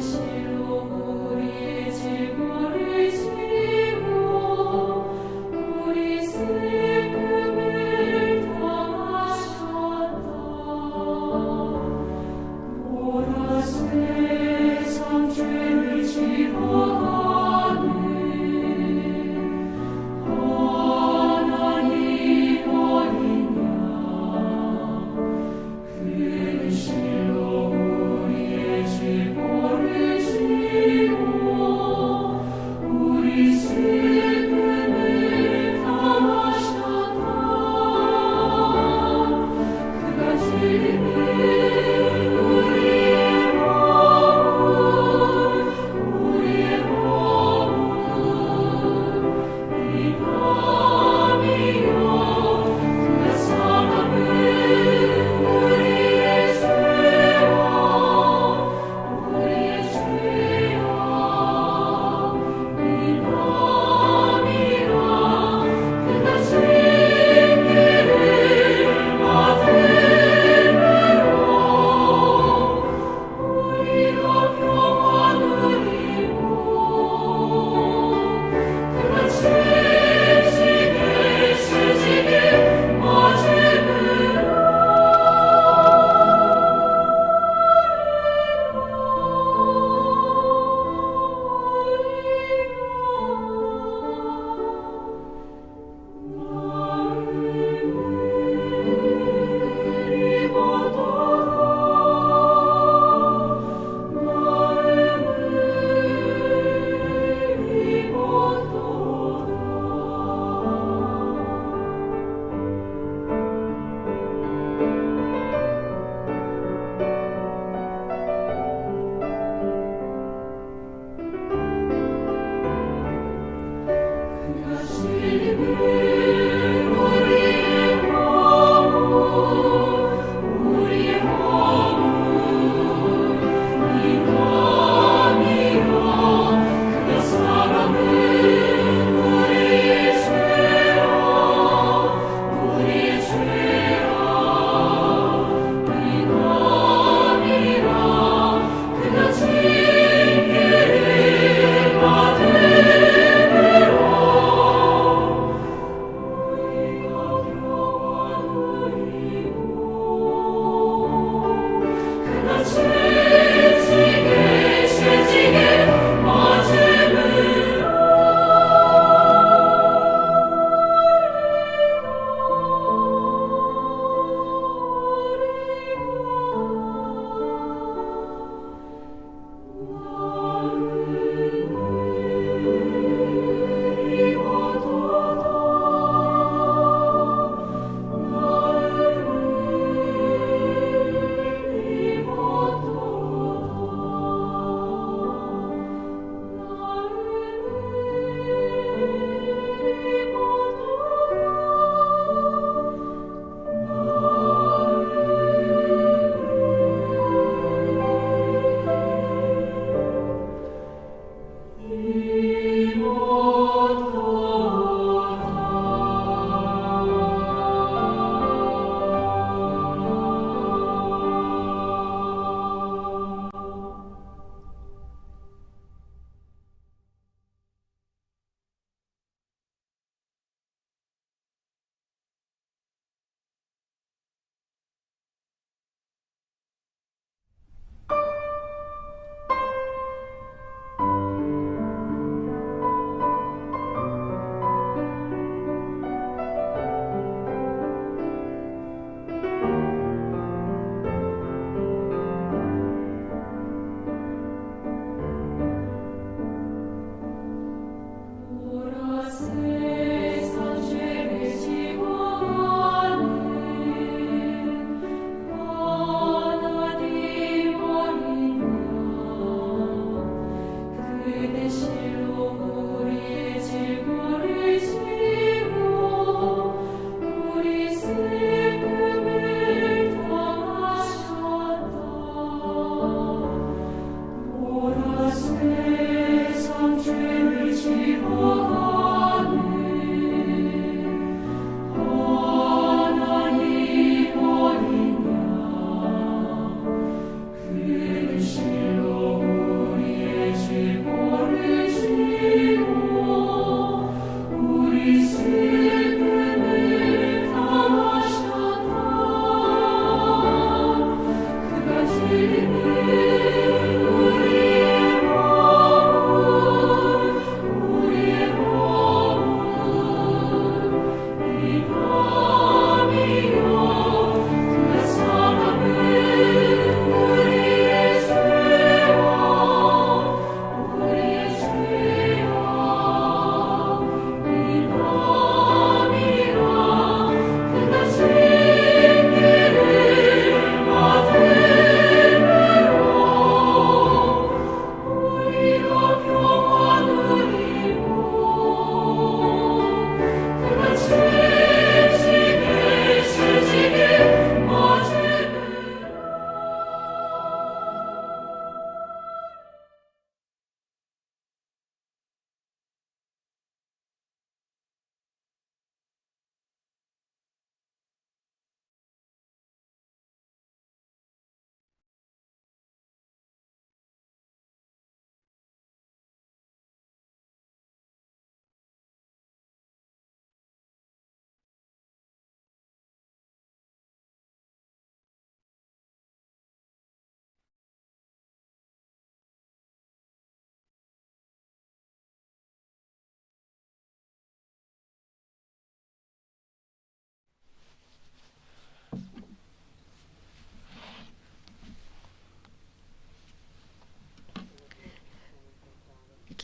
실로 우리의 질고를 지고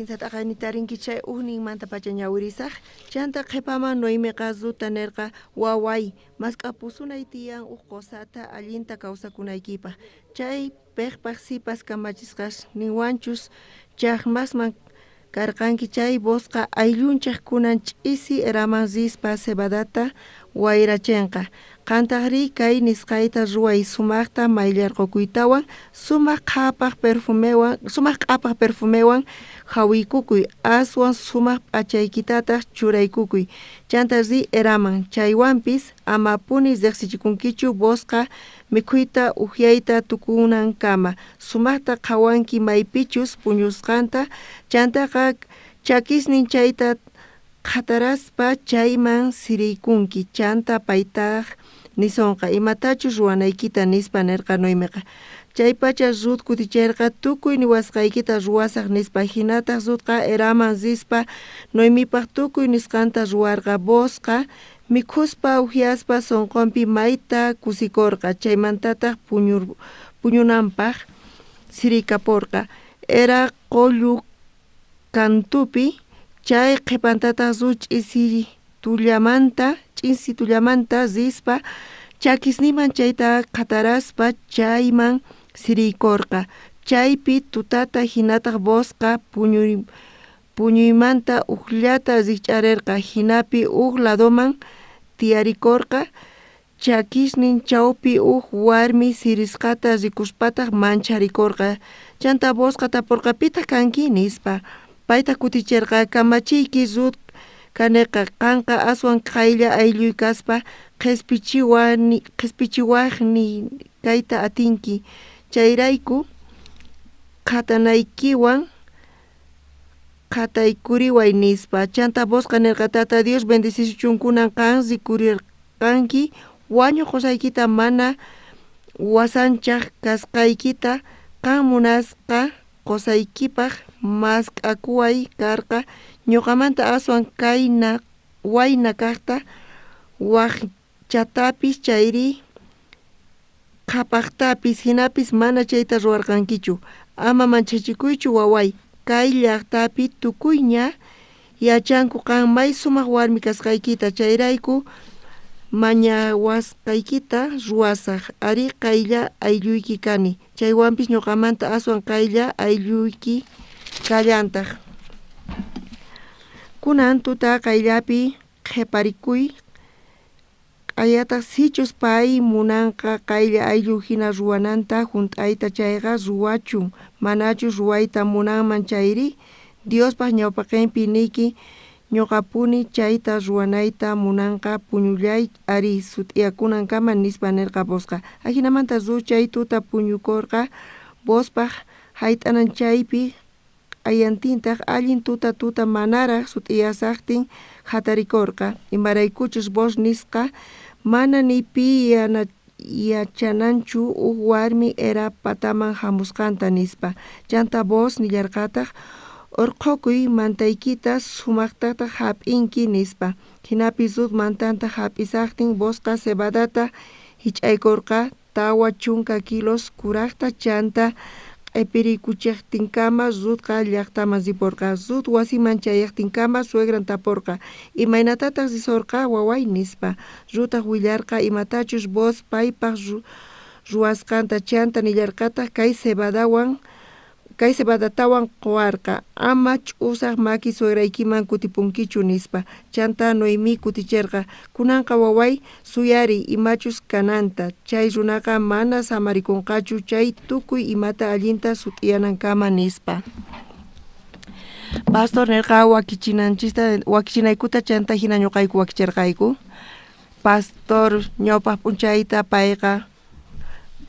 Kinsa t'aqayni tarinki chay ujninmantapacha ñawirisaj. Chanta qhepaman Noemiqa Rutta nerqa: Waway, mask'apusunay tiyan uj qosata allinta kawsakunaykipaj. Chay pejpaj sipas kamachisqasninwanchus chajmasman karqanki chay Boozqa ayllunchej kunan ch'isi eraman rispa cebadata wayrachenqa. Qantajrí kay nisqayta ruway: Sumajta mayllarqokuytawan sumaj qhapaj perfumewan jawiykukuy, aswan sumaj p'achaykitataj churaykukuy. Chantá riy eraman. Chaywanpis amapuni rejsichikunkichu Boozqa mikhuyta ujyayta tukunankama. Sumajta qhawanki maypichus puñusqanta, chantaqa chakisnin chayta qhataraspa chayman siriykunki. Chantá paytaj nisonqa imatachus ruwanaykita, nispa nerqa Noemiqa. Chaypacha Rut kuticherqa: Tukuy niwasqaykita ruwasaj, nispa. Jinataj Rutqa eraman rispa Noemipaj tukuy nisqanta ruwarqa. Boozqa mikhuspa ujyaspa sonqonpi mayta kusikorqa. Chaymantataj puñunanpaj siriykaporqa. Era qollu kantupi. Chay qhepantataj Rut ch'insitullamanta rispa chakisninman chayta qhataraspa chayman siriykorqa. Chaypi tutata jinataj Boozqa puñuymanta ujllata rijch'arerqa. Jinapi uj ladoman tiyarikorqa. Chakisnin chawpi uj warmi sirisqata rikuspataj mancharikorqa. Chantá Boozqa taporqa: Pitaj kanki? Nispa. Paytaj kuticherqa: Kamachiyki Rut kaneqa. Qanqa aswan qaylla aylluy kaspa qhespichiwajni kayta atinki. Chayrayku qhatanaykiwan qhataykuriway, nispa. Chantá Boozqa nerqa: Tata Dios bendecisuchun, kunan qan rikurerqanki wañoj qosaykita mana wasanchaj kasqaykita. Qan munasqa qosaykipaj mask'akuway karqa ñoqamanta aswan wayna kajta, wajchatapis chayri qhapajtapis. Jinapis mana chayta ruwarqankichu. Ama manchachikuychu waway, kay llajtapi tukuyña yachanku qan may sumaj warmi kasqaykita. Chayrayku mañawasqaykita ruwasaj. Arí, qaylla aylluyki kani, chaywanpis ñoqamanta aswan qaylla aylluyki kallantaj. Kunan tuta qayllapi qheparikuy. Q'ayataj sichus pay munanqa qaylla ayllu jina ruwananta junt'ayta chayqa ruwachun. Manachus ruwayta munanman chayri, Diospaj ñawpaqenpi niyki ñoqapuni chayta ruwanayta munanqa. Puñullay ari sut'iyakunankama, nispa nerqa Boozqa. Ajinamanta Rut chay tuta puñukorqa Boozpaj jayt'anan chaypi. Q'ayantintaj allin tuta tuta manaraj sut'iyashajtin jatarikorqa, imaraykuchus Booz nisqa mana ni pi yachananchu uj warmi era pataman jamusqanta, nispa. Chantá Booz nillarqataj: Orqhokuy mantaykita, sumajtataj jap'inki, nispa. Jinapi Rut mantanta jap'ishajtin Boozqa cebadata jich'aykorqa 40 kilos kurajta. Chantá q'epirikuchejtinkama Rutqa llajtaman riporqa. Rut wasiman chayajtinkama suegran taporqa: Imaynatataj risorqa waway? Nispa. Ruttaj willarqa imatachus Booz paypaj ruwasqanta. Chantá nillarqataj: Kay cebadatawan qowarqa. Ama ch'usaj maki suegraykiman kutipunkichu, nispa. Chantá Noemí kuticherqa: Kunanqa waway, suyariy imachus kananta. Chay runaqa mana samarikonqachu chay tukuy imata allinta sut'iyanankama, nispa. Pastor nerqa wakichinaykuta, chantá jina ñoqayku wakicherqayku. Pastor ñawpaj p'unchayta payqa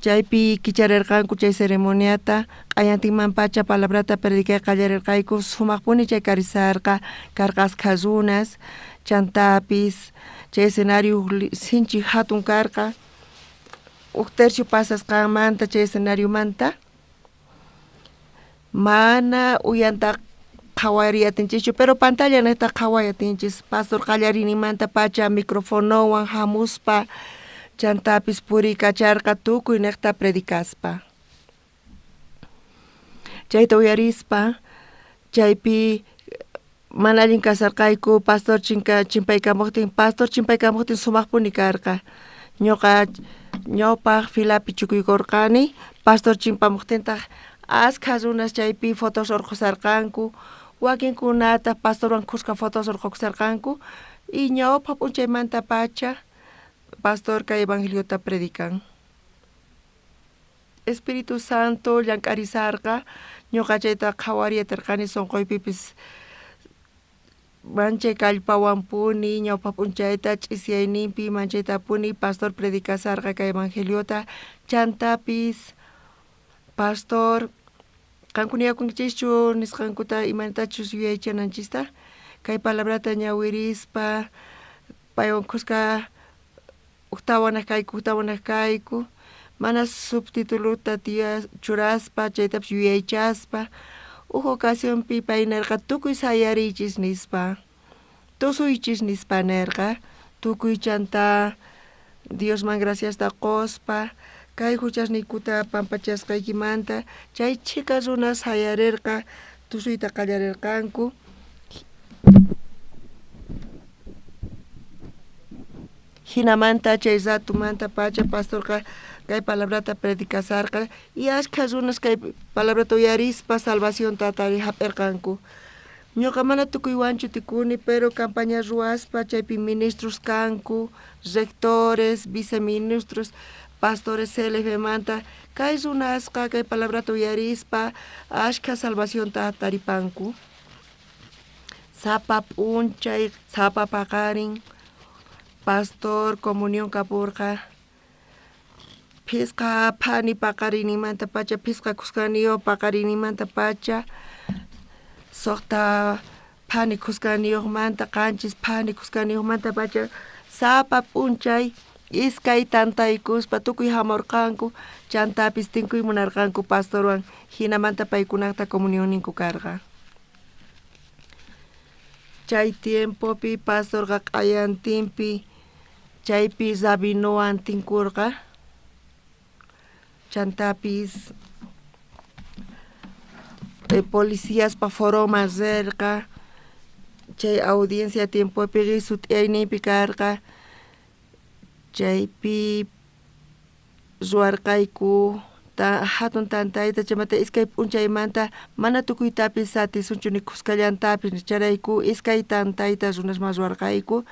chaypi kicharerqanku chay ceremoniata. Q'ayantinmanpacha palabrata predicay qallarerqayku. Sumajpuni chay karisarqa, karqa askha runas. Chantapis chay escenario sinchi jatun karqa. Uj tercio pasasqanmanta chay escenariomanta mana uyanta qhawariy atinchischu, pero pantalla nejta qhaway atinchis. Pastor qallariyninmantapacha microfonowan jamuspa chantapis puriykacharqa tukuy nejta predicaspa. Chayta uyarispa Chaypi mana allin kasarqayku pastor chimpaykamojtin, pastor chimpaykamojtin sumajpuni karqa. Ñuqa ñawpaj filapi chukuykorqani, pastor chimpamojtintaj askha runas chaypi fotos urqhusarqanku, wakinkunataj pastorwan khuska fotos urqhukusarqanku y ñawpa p'unchaymantapacha pastor kay evangeliota predican. Espíritu Santo llank'arisarqa, ñuqa chayta qhawariy aterqani sunquypipis manchay kallpawanpuni ñawpa p'unchayta ch'isiyayninpi manchaytapuni pastor predicasarqa kay evangeliota, chantapis pastor qankuna yakunkichischu nisqankuta imaynatachus yuyaychananchista kay palabrata ñawirispa paywan khuska ujtawanaj kayku ujtawanaj kayku mana subtitulota churaspa chaytapis yuyaychaspa uj ocasionpi pay nerqa tukuy sayariychis nispa, tusuychis nispa nerqa, tukuy chanta Diosman graciasta qospa kay juchasniykuta pampachasqaykimanta chay chhika runas sayarerqa tusuyta qallarerqanku. Jinamanta chay ratumantapacha pastorqa kay palabrata predicasarqa y ashkha runas kay palabrata uyarispa salvacionta jap'erqanku. Ñuqa mana tukuywanchu tikuni pero campaña ruwaspa chaypi ministros kanku, rectores, viceministros, pastores CLF manta kay runasqa kay palabrata uyarispa ashkha salvacionta taripanku. Sapa p'unchay, sapa paqarin pastor comunión kapurqa phisqa phani paqarinninmantapacha, phisqa khuskaniyuq paqarinninmantapacha, suqta phani khuskaniyuqmanta, qanchis phani khuskaniyuqmantapacha sapa p'unchay iskay tantaykuspa tukuy jamurqanku, chantapis tinkuy munarqanku pastorwan, jinamanta paykunata comunionninku karqa. Chay tiempopi pastorqa q'ayantinpi chaypi rabinowan tinkurqa, chantapis policiaspa foroman rerqa, chay audiencia tiempopi sut'iyayninpi karqa, chaypi ruwarqayku jatun tantayta chaymanta iskay p'unchaymanta mana tukuytapis atisunchu ni khuskallantapis chayrayku iskay tantayta runasman ruwarqayku,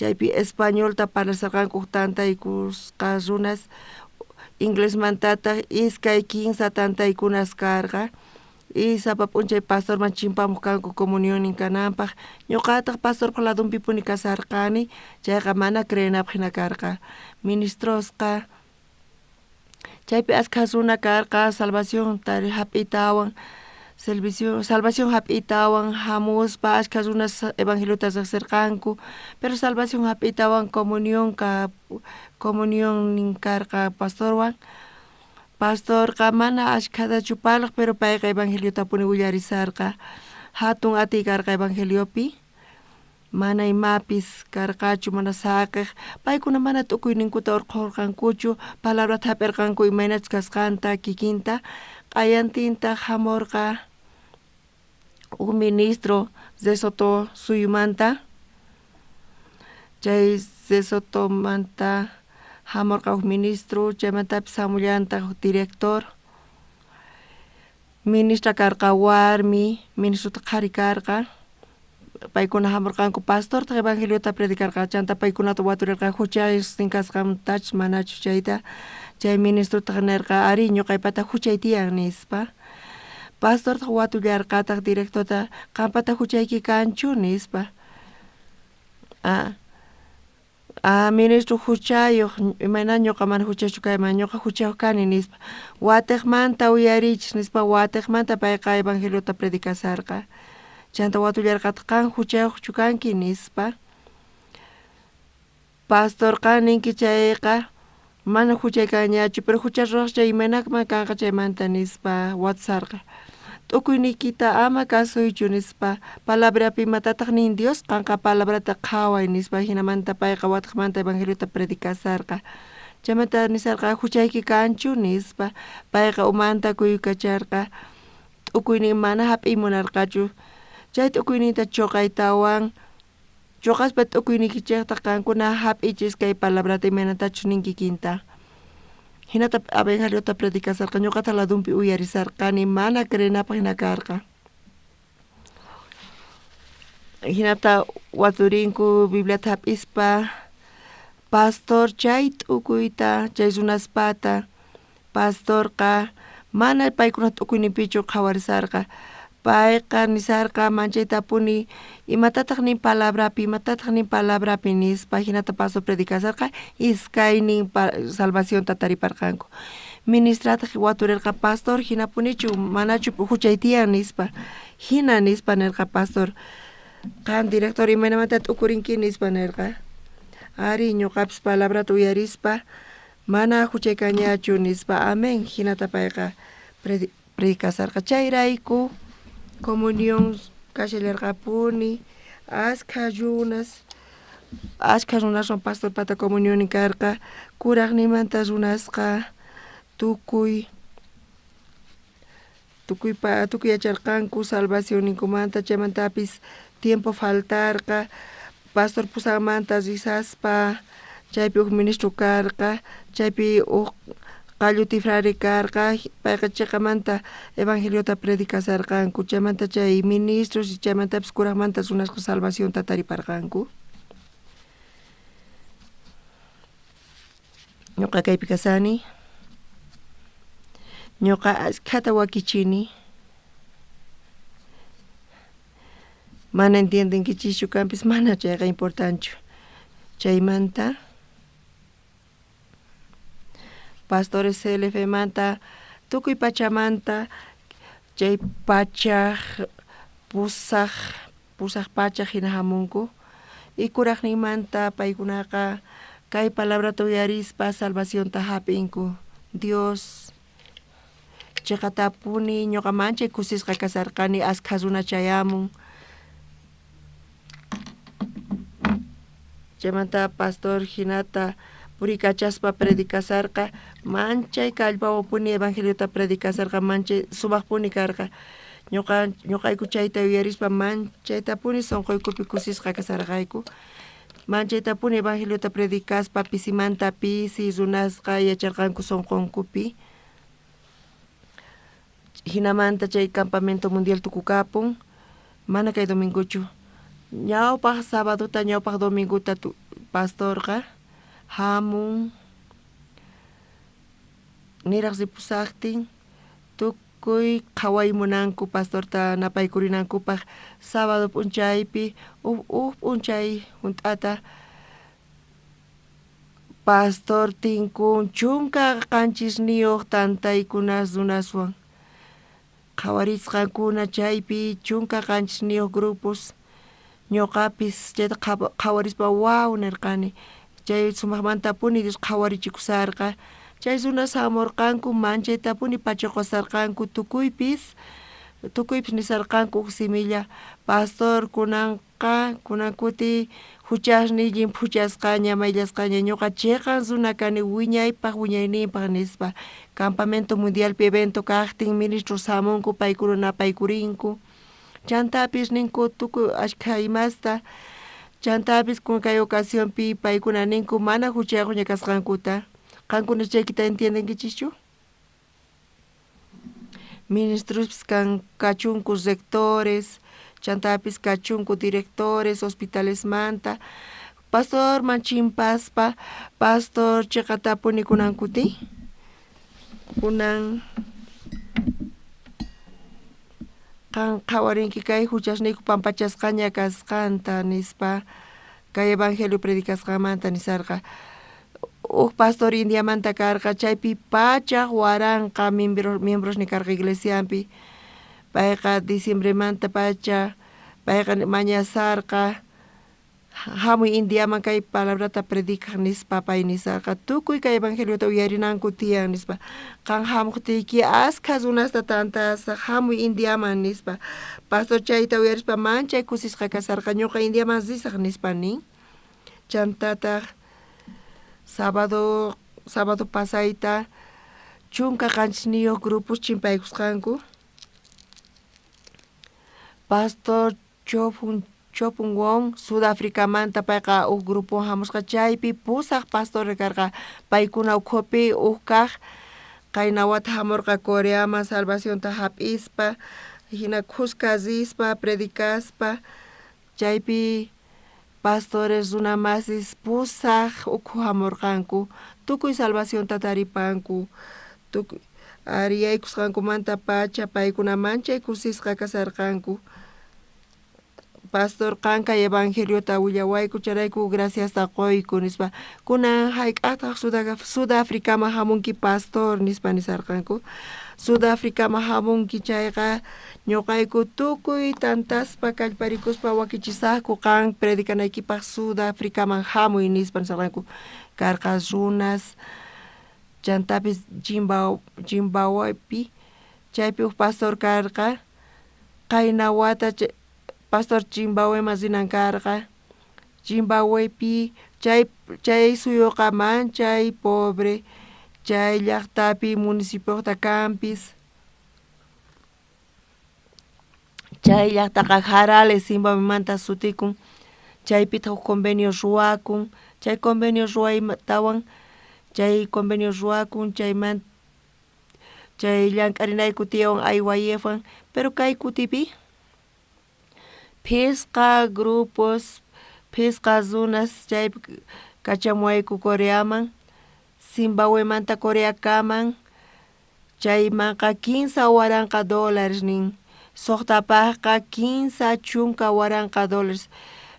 chaypi españolta parlasharqanku uj tantaykusqa runas, inglesmantataj iskay kinsa tantaykunas karqa y sapa p'unchay pastorman chimpamuj kanku comunionnin kananpaj, ñuqataj pastorpaj ladonpipuni kasarqani, chayqa mana creenapaj jina karqa. Ministrosqa chaypi askha runa karqa salvación jap'iytawan, salvación jap'iytawan jamuspa ashkha runas evangeliota riqsirqanku, pero salvación jap'iytawan comunionnin karqa pastorwan, pastorqa mana ashkhatachu parlaj pero payqa evangeliotapuni willarisarqa, jatun atiy karqa evangeliopi, mana imapis karqachu mana saqej, paykuna mana tukuyninkuta urqhurqankuchu, palabrata jap'irqanku imaynachus kasqanta kikinta, q'ayantintaj jamorqa uj ministro Lesoto suyumanta, chay Lesotomanta jamorqa uj ministro, chaymantapis jamullantaj uj director, ministra karqa warmi, ministrotaq qhari karqa, paykuna jamurqanku pastortaj evangeliota predicarqa, chanta paykunata waturerqa juchasnin kasqantachus manachus chayta, chay ministrotaj nerqa ari ñuqaypata juchay tiyan nispa, pastortaj watullarqataj directorta qampata juchayki kanchu nispa, ministro juchayuq imayna ñuqa mana juchayuqchu kayman ñuqa juchayuq kani nispa, watejmanta uyarichis nispa watejmanta payqa evangeliota predicasarqa, chanta watullarqataj qan juchayuqchu kanki nispa, pastorqa ninki chayqa mana juchay kanñachu pero jucha ruwaj chay imaynakama kanqa chaymanta nispa watusarqa, t'ukuyniykita ama kasuychu nispa, palabrapi imatataj nin Dios qanqa palabrata qhaway nispa, jinamanta payqa watejmanta evangeliota predicasarqa, chaymanta nisarqa juchayki kanchu nispa, payqa umanta kuykacharqa, T'ukuynin mana jap'iy munarqachu. Chay t'ukuyninta choqaytawan, choqaspa t'ukuyniykichejta qankuna jap'ichis kay palabrata imaynatachus nin kikinta. Hinata evangeliota predicasarqa, ñuqata ladunpi uyarisarqani, mana creenapaq hina karqa. Hinata waturinku Bibliata jap'ispa, pastor chay t'ukuyta, chay runaspata, pastorqa mana paykuna t'ukuyninpichu qhawarisarqa. Payqa nisarqa manchaytapuni imatataq nin palabrapi, imatataq nin palabrapi nispa, hinata pastor predicasarqa, iskaynin salvacionta tariparqanku. Ministrataq waturirqa pastor hinapunichu manachu huchay tiyan nispa, hina nispa nirqa pastor. Qan director imaynamanta t'ukurinki nispa nirqa. Ari ñuqapis palabrata uyarispa mana huchay kañachu nispa, amén. Hinata payqa predicasarqa. Chayrayku comunión kashallarqapuni, ashkha runas, ashkha runaswan pastorpata comunionin karqa, kuraqninmanta runasqa tukuy tukuy yacharqanku salvacionninkumanta. Chaymantapis tiempo faltarqa, pastor pusanmanta risaspa, chaypi huk ministro karqa, chaypi huk qallu tifrari karqa, payqa chiqamanta evangeliota predicasarqanku. Chaymanta chay ministros chaymantapis kuraqmanta runasqa salvacionta tariparqanku. Ñuqa kaypi kasani, ñuqa ashkhata wakichini. Mana entiendenkichischu kanpis, mana chayqa importanchu. Chaymanta pastores CLF manta tukuy pachamanta chay pachaj pusaj pachaj hina hamunku. Y kuraqninmanta paykunaqa kay palabrata uyarispa salvacionta hap'inku. Dios chiqatapuni ñuqa manchay kusisqa kasarqani, ashkha runa chayamun. Chaymanta pastor hinata purikachaspa predicasarqa, manchay kallpawapuni evangeliota predicasarqa, manchay sumaqpuni karqa. Ñuqayku chayta uyarispa manchaytapuni sunquykupi kusisqa kasarqayku. Manchaytapuni evangeliota predicaspa pisimanta pisi runasqa yacharqanku sunqunkupi. Hinamanta chay campamento mundial tukukapun, mana kay dominguchu. Ñawpaq sabadota, ñawpaq dominguta pastorqa hamun, niraq ripusaqtin tukuy qhawaymunanku pastorta napaykurinankupaq sábado p'unchaypi, huk p'unchay hunt'ata pastor tinkun 17 tantaykunas runaswan. Qhawarisqankuna chaypi 17 grupos. Ñuqapis chayta qhawarispa waw nirqani. Chay sumaqmantapuni Dios qhawarichikusarqa. Chay runas hamurqanku manchaytapuni pachakusarqanku, tukuypis nisarqanku huk similla, pastor kunanqa kunankuti huchasniy llimphuchasqaña mayllasqaña, ñuqa chiqan runa kani wiñaypaq wiñayninpaq nispa. Campamento mundialpi evento kaqtin ministros hamunku paykuna napaykurinku. Chantapis ninku tukuy ashkha imasta. Chantapis kun kay ocasionpi paykuna ninku mana huchayuqña kasqankuta. Qankuna chaykita entiendenkichischu? Ministrospis kachunku rectores, chantapis kachunku directores hospitalesmanta. Pastorman chimpaspa, pastor chiqatapuni kunankuti, kunan qan qhawarinki kay huchasniyku pampachasqaña kasqanta nispa, kay evangelio predicasqanmanta nisarqa. Huk pastor Indiamanta karqa, chaypi 100,000 miembrosni karqa iglesianpi. Payqa diciembremanta pacha payqa mañasarqa hamuy Indiaman kay palabrata predicaq nispa pay nisarqa, tukuy kay evangeliota uyarinanku tiyan nispa. Qan hamuqtiyki ashkha runasta tantasaq, hamuy Indiaman nispa. Pastor chayta uyarispa manchay kusisqa kasarqa, ñuqa Indiaman risaq nispa nin. Chantataq sábado pasayta 17 grupos chimpaykusqanku. Pastor Chopun Wong, Sudafricamanta payqa uj grupo hamusqa chaypi pusaj pastores karqa paykuna ukhupi uj kaj qayna wata hamurqa Coreaman salvacionta hap'ispa hina khuska rispa predicaspa chaypi pastores runa masis pusaj ukhu hamurqanku tukuy salvacionta taripanku tukuy ari yaykusqankumanta pacha paykuna manchay kusisqa kasarqanku. Pastor qan kay evangeliota willawayku chayrayku graciasta qoyku nispa kunan hayk'aqtaq Sudafricaman hamunki pastor nispa nisarqanku. Sudafricaman hamunki chayqa ñuqayku tukuy tantaspa kallparikuspa wakichisaqku qan predicanaykipaq Sudafricaman hamuy nispa nisarqanku. Karqa runas chantapis Zimbabwepi chaypi huk pastor karqa qayna wata pastor Zimbabweman rinan karqa Zimbabwepi chay suyuqa manchay pobre chay llaqtapi municipiota kanpis chay llaqtaqa Harare Zimbabwemanta sutikun chaypitaq huk convenio ruwakun chay convenio ruwaytawan chay convenio ruwakun chaymanta chay llank'arinayku tiyawan IYFwan pero kay kutipi phisqa grupos phisqa runas chaypi kachamuwayku Coreaman Zimbabwemanta Coreakaman chaymanqa $15,000 nin suqtapaqqa $30,000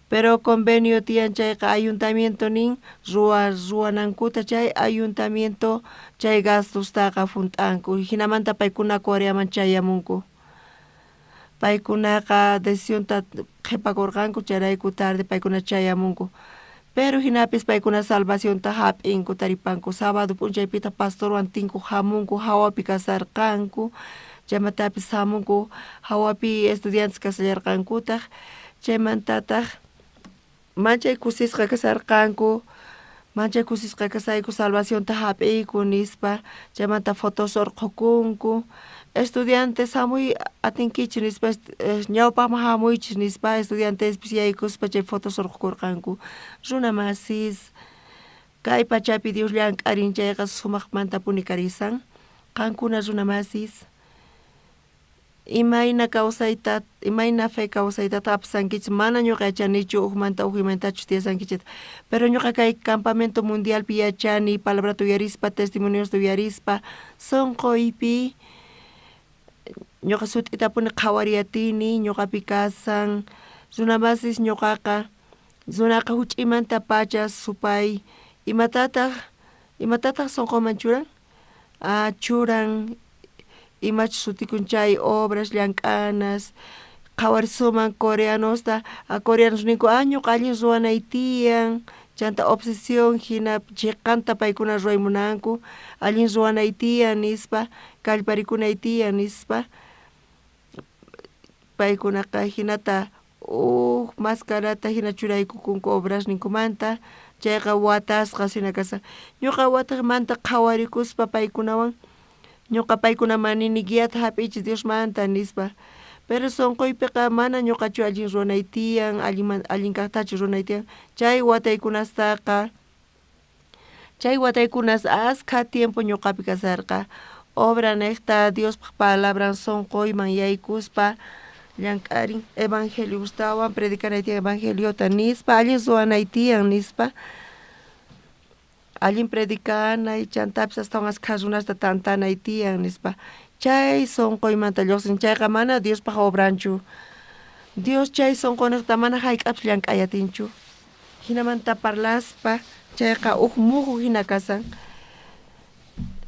pero convenio tiyan chayqa ayuntamiento nin ruwanankuta chay ayuntamiento chay gastostaqa hunt'anku hinamanta paykuna Coreaman chayamunku paykunaqa decisionta qhipakurqanku chayrayku tarde paykuna chayamunku pero hinapis paykuna salvacionta hap'inku taripanku sábado p'unchaypitaq pastorwan tinku hamunku hawapi kasarqanku chaymatapis hamunku hawapi estudiantes kasallarqankutaq chaymantataq manchay kusisqa kasarqanku manchay kusisqa kasayku salvacionta hap'iyku nispa chaymanta fotos urqhukunku estudiantes hamuy atinkichik nispa ñawpaqman hamuychik nispa estudiantespis yaykuspa chay fotos urqhukurqanku runa masis kay pachapi Dios llank'arin chayqa sumaqmantapuni karisan qankuna runa masis imayna kawsayta imayna fe kawsaytataq apasankichik mana ñuqa yachanichu hukmanta huk imaynatachus tiyasankichikta pero ñuqa kay campamento mundialpi yachani palabrata uyarispa testimoniosta uyarispa sunquypi ñuqa sut'itapuni qhawariyatini ñuqapi kasan runa masis ñuqaqa runaqa huch'iymanta pacha supay imatataq sunqunman churan churan imachus sutikun chay obras llank'anas qhawarisuman coreanosta coreanos ninku ñuqa allin ruwanay tiyan chanta obsesión hina chiqanta paykuna ruway munanku allin ruwanay tiyan nispa kallparikunay tiyan nispa paykunaqa hinata huk mascarata hina churaykukunku obrasninkumanta chayqa watasqas hina kasan ñuqa wataqmanta qhawarikuspa paykunawan ñuqa paykunaman nini guiata hap'ichik Diosmanta nispa pero sunquypiqa mana ñuqachu allin ruwanay tiyan allin kaqtachu ruwanay tiyan chay wataykunastaqa chay wataykunas askha tiempo ñuqapi kasarqa obra niqta Diospaq palabran sunquyman yaykuspa llank'arin evangeliotawan predicanay tiyan evangeliota nispa allin ruwanay tiyan nispa allin predicanay chantapis astawan askha runasta tantanay tiyan nispa chay sunquymanta lluqsin chayqa mana Diospaq obranchu Dios chay sunquniqta mana hayk'apis llank'ayatinchu hinamanta parlaspa chayqa huk muhu hina kasan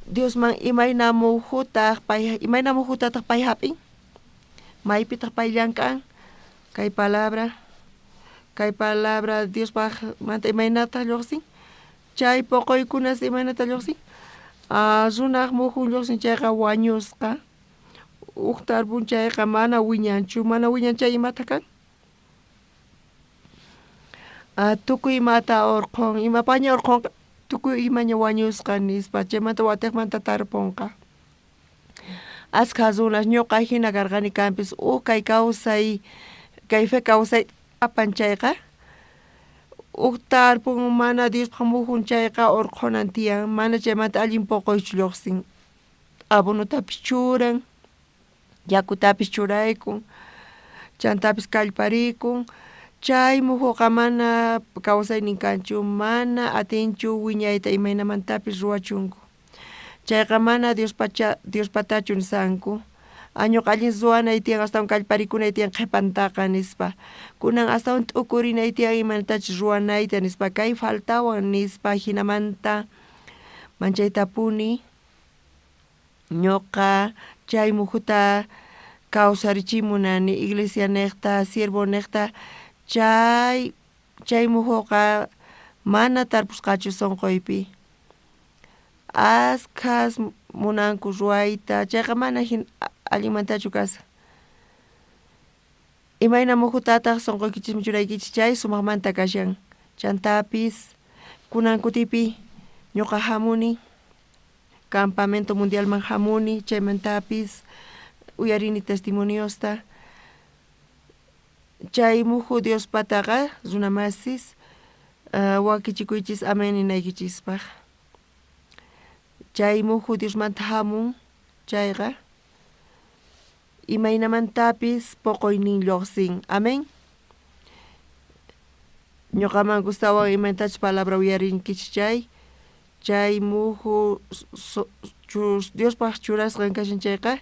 Diosman imayna muhutaq pay imayna muhutataq pay hap'in maypitaq pay llank'an kay palabra Diospaq manta imaynataq lluqsin chay poqoykunas imaynata lluqsin runaq muhun lluqsin chayqa wañusqa huk tarpun chayqa mana wiñanchu mana wiñan chay imata kan tukuy imata urqhun imapaña urqhunqa tukuy imaña wañusqa nispa chaymanta watiqmanta tarpunqa Askha runas ñuqa jina karqani kanpis uj kay kawsay kay fe kawsay apan chayqa uj tarpun mana Diospaj mujun chayqa urqhunan tiyan mana chaymanta allin poqoychu lluqsin abonotapis churan yakutapis churaykun chantapis kallparikun chay mujuqa mana kawsaynin kanchu mana atinchu wiñayta imaynamantapis ruwachunku chayqa mana Diospatachu nisanku ñuqa allin ruwanay tiyan astawan kallparikunay tiyan qhipantaqa nispa kunan astawan t'ukurinay tiyan imaynatachus ruwanayta nispa kay faltawan nispa jinamanta manchaytapuni ñuqa chay mujuta kawsarichimunani iglesia niqta siervo niqta chay chay mujuqa mana tarpusqachu sunquypi askhas munanku ruwayta chayqa mana allinmantachu kashan imayna mujutataq sunquykichisman churaykichis chay sumaqmanta kashan chantapis kunan kutipi ñuqa jamuni campamento mundialman jamuni chaymantapis uyarini testimoniosta chay muju Diospataqa runamasis wakichikuychis amen ninaykichispaj chay muju Diosmanta jamun chayqa imaynamantapis poqoynin lluqsin amen ñuqaman gustawan imaynatachus palabra uyarinkichis chay chay muju Diospaj churasqan kashan chayqa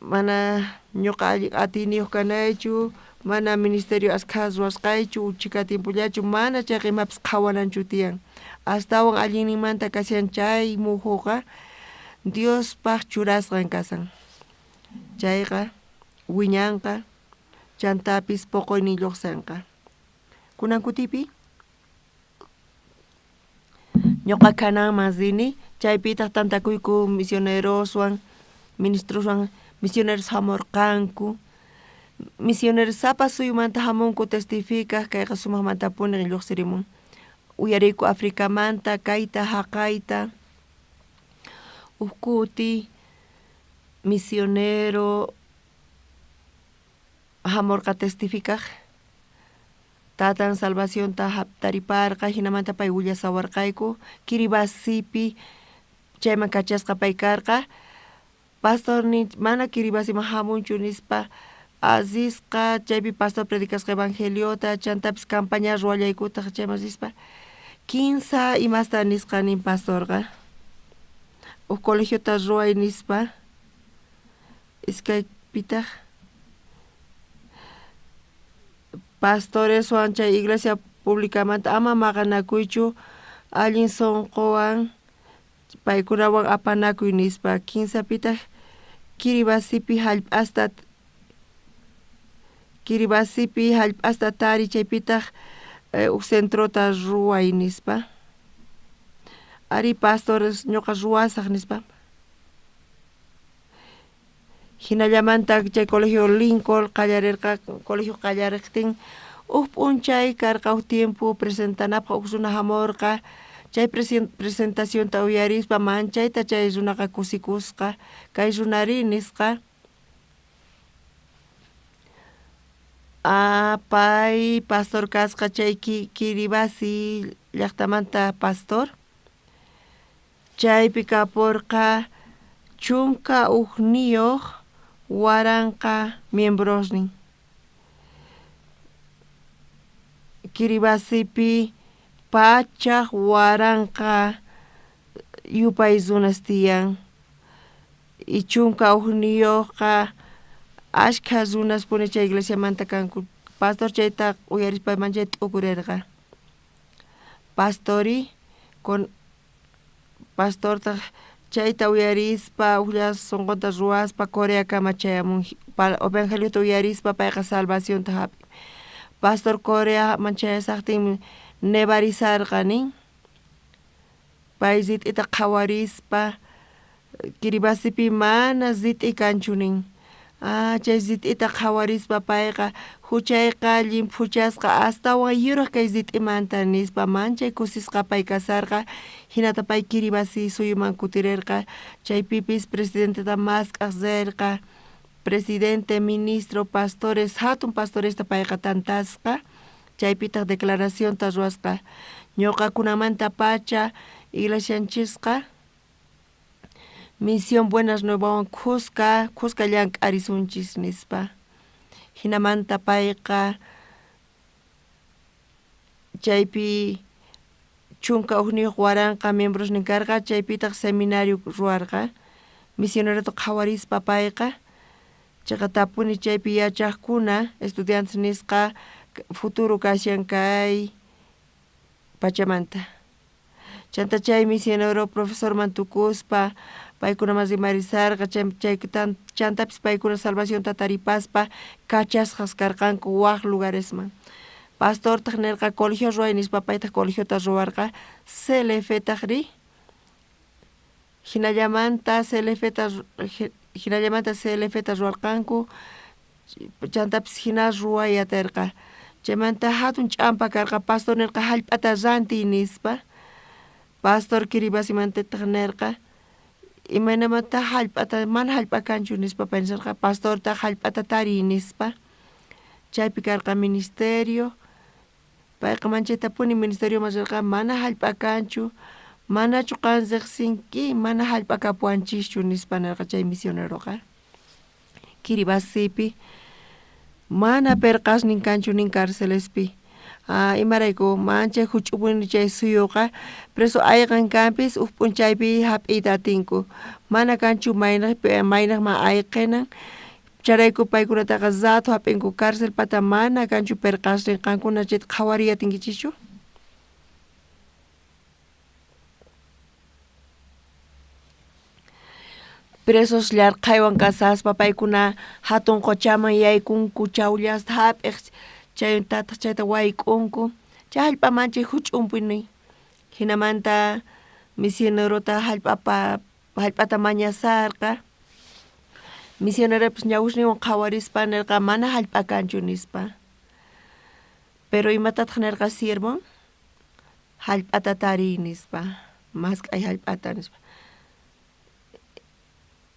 mana ñuqa allin atiyniyuq kanaychu mana ministerio askha ruwasqaychu chhika tiempollachu mana chayqa imapis qhawananchu tiyan astawan allinninmanta kashan chay mujuqa Diospaj churasqan kashan chayqa wiñanqa chantapis poqoynin lluqsinqa kunan kutipi ñuqa Canaanman rini chaypitaq tantakuyku misioneroswan ministroswan misioneros jamurqanku misioneros sapa suyumanta jamunku testificaj kayqa sumaqmantapuni lluqsirimun uyariyku Africamanta kayta jaqayta uj kuti misionero jamurqa testificaj tatan salvacionta tariparqa jinamanta pay willasawarqayku Kiribasipi chayman kachasqa pay karqa pastornin mana Kiribasiman jamunchu nispa risqa chaypi pastor predicasqa evangeliota chantapis campaña ruwallaykutaq chayman rispa kinsa imasta nisqa nin pastorqa uj colegiota ruway nispa iskaypitaq pastoreswan chay iglesia publicamanta ama maqanakuychu allin sunquwan paykunawan apanakuy nispa kinsapitaq Kiribasipi jallp'asta tariy chaypitaq uj centrota ruway nispa ari pastores ñuqa ruwasaq nispa jinallamanta chay colegio Lincoln qallarirqa colegio qallariqtin uj p'unchay karqa uj tiempo presentanapaq uj runa jamurqa chay presentacionta uyarispa manchayta chay runaqa kusikusqa kay runari nisqa pay pastor kasqa chay Kiribasi llaqtamanta pastor chaypi kapurqa 11,000 miembrosnin Kiribasipi 100,000 yupay runas tiyan y 11qa ashkha runaspuni chay iglesiamanta kanku pastor chayta uyarispa manchayta t'ukurirqa pastori pastortaq chayta uyarispa ujlla sunqunta ruwaspa Coreakama chayamun evangeliota uyarispa payqa salvacionta jap'in pastor Coreaman chayasaqtin nevarisarqa nin pay rit'ita qhawarispa Kiribasipi mana rit'i kanchu nin Chay rit'ita qhawarispa payqa juchayqa llimphuchasqa astawan yuraj kay rit'imanta nispa manchay kusisqa pay kasarqa. Jinata pay Kiribati suyuman kutirerqa, chaypipis presidenteta mask'aj rerqa, presidente, ministro, pastores, jatun pastoresta payqa tantasqa, chaypitaj declaracionta ruwasqa, ñuqakunamantapacha iglesianchisqa Misión Buenas Nuevawan khuska khuska llank'arisunchis nispa. Jinamanta payqa chaypi 11,000 miembrosnin karqa, chaypitaj seminario ruwarqa, misionerota qhawarispa payqa chayqatapuni chaypi yachaqkuna estudiantes nisqa futuro kashan kay pachamanta. Chanta chay misionero profesorman tukuspa paykunaman rimarisarqa, chantapis paykuna salvacionta taripaspa kachasqas karqanku waj lugaresman. Pastortaj nerqa colegio ruway nispa, paytaj colegiota ruwarqa. CLF-tajri jinallamanta CLF-ta ruwarqanku, chantapis jina ruway aterqa. Chaymanta jatun ch'ampa karqa, pastor nerqa jallp'ata rantiy nispa. Pastor Kiribatimantataj nerqa imaynamanta jallp'ata mana jallp'a kanchu nispa pay nisarqa, pastortaj jallp'ata tariy nispa. Chaypi karqa ministerio, payqa manchaytapuni ministerioman rerqa mana jallp'a kanchu, manachu qan riqsinki mana jallp'a kapuwanchischu nispa nerqa chay misioneroqa. Kiribatipi mana perqasnin kanchu nin carcelespi. Imarayku manchay juch'upuni chay suyuqa, preso ayqen kanpis uj p'unchaypi jap'iyta atinku, mana kanchu maynejman ayqenan, chayrayku paykunataqa rato jap'inku, cárcel pata mana kanchu perqasnin. Qankuna chayta qhawariy atinkichischu? Presos llarqhaywan kasaspa paykuna jatun qochaman yaykunku chawllasta jap'iq, chaytataq chayta wayk'unku, chay jallp'a manchay juch'umpuni. Jinamanta misionerota jallp'ata mañasarqa, misioneropis ñawisninwan qhawarispa nerqa mana jallp'a kanchu nispa. Pero imatataq nerqa siervon? Jallp'ata tariy nispa, mask'ay jallp'ata nispa.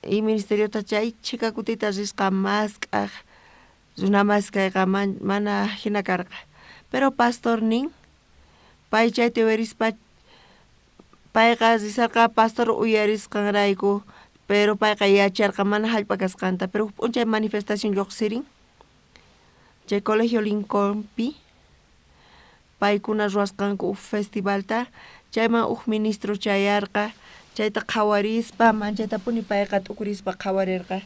Y ministeriota chay chhika kutita risqa mask'aj, runa mask'ayqa mana jina karqa. Pero pastor nin, pay chayta uyarispa, payqa risarqa pastor uyarisqanrayku, pero payqa yacharqa mana jallp'a kasqanta. Pero huk p'unchay manifestación lluqsirin chay colegio Lincolnpi, paykuna ruwasqanku huk festivalta, chayman huk ministro chayarqa, chayta qhawarispa manchaytapuni payqa t'ukurispa qhawarirqa.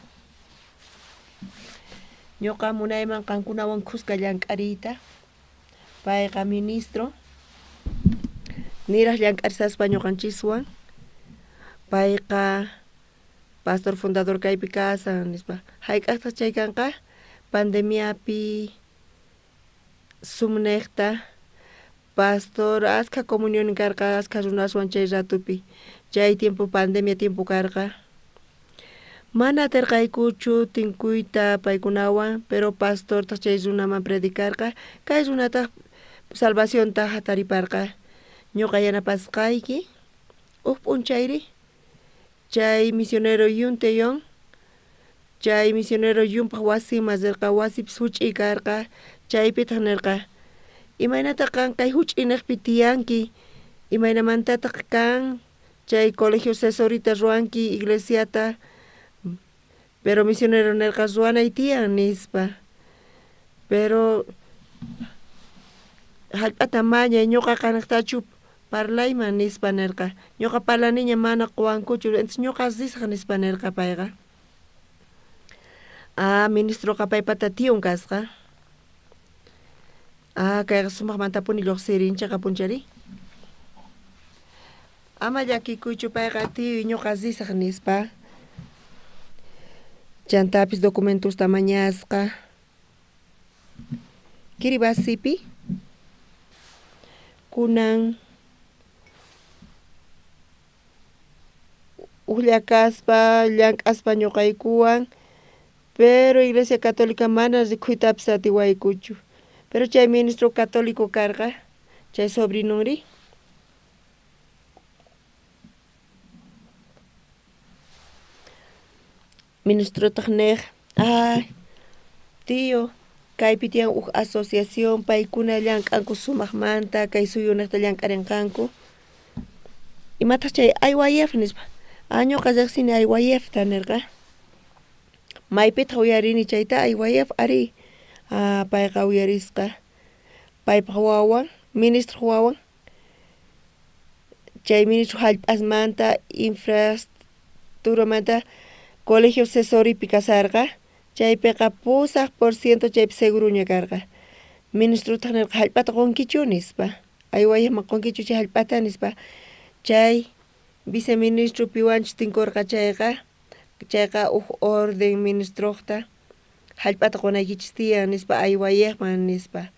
Ñuqa munayman qankunawan khuska llank'ariyta. Payqa ministro, niraj llank'arisaspa ñuqanchiswan, payqa pastor fundador kaypi kasan nispa. Hayk'aqtaq chay kanqa? Pandemiapi Zoomnejta pastor askha comunión karqa askha runaswan chay ratupi, chay tiempo pandemia tiempo karqa. Mana aterqaykuchu tinkuyta paykunawan, pero pastortaq chay runaman predicarqa, kay runataq salvacionta hatariparqa. Ñuqa yanapasqayki huk p'unchayri chay misionero Yun Teyon, chay misionero Yunpaq wasinman rirqa, wasipis juch'iy karqa, chaypitaq nirqa imaynataq qan kay juch'iyniqpi tiyanki, imaynamantataq kan chay colegio Cesorita ruwanki iglesiata. Pero misionero nirqa ruwanay tiyan nispa. Pero jallp'ata mañay ñuqa qanaqtachu parlayman nispa nirqa, ñuqa parlaniña mana quwankuchu, entonces ñuqa risaq nispa nirqa payqa. Ministroqa paypata tiyun kasqa. Kayqa sumaqmantapuni lluqsirin chayqa punchari. Ama llakikuychu payqa tiyuy ñuqa risaq nispa. Chantapis documentosta mañasqa. Kiribatipi kunan ujllakaspa llank'aspa ñuqaykuwan Pero Iglesia Católica mana rikhuytapis atiwaykuchu. Pero chay ministro católico karqa, chay sobrinonri. Ministrotaq nej, ay, tío, kaypi tiyan uj asociación, paykuna llank'anku sumaqmanta, kay suyunejta llank'arinqanku. Imataq chay IYF nispa. Ah, ñuqa riqsini IYFta nirqa. Maypitaq uyarini chayta IYF arí. Ah, payqa uyarisqa. Paypaq wawan, ministroq wawan. Chay ministro hallp'asmanta, infraestructuramanta colegio Cesoripi kasarqa. Chaypiqa 8% chaypi seguroña karqa. Ministrotaq nirqa hallp'ata qunkichu nispa. IYFman qunkichu chay hallp'ata nispa. Chay viceministro piwanchus tinkurqa chayqa, chayqa uj orden ministroqta hallp'ata qunaykichis tiyan nispa IYFman nispa.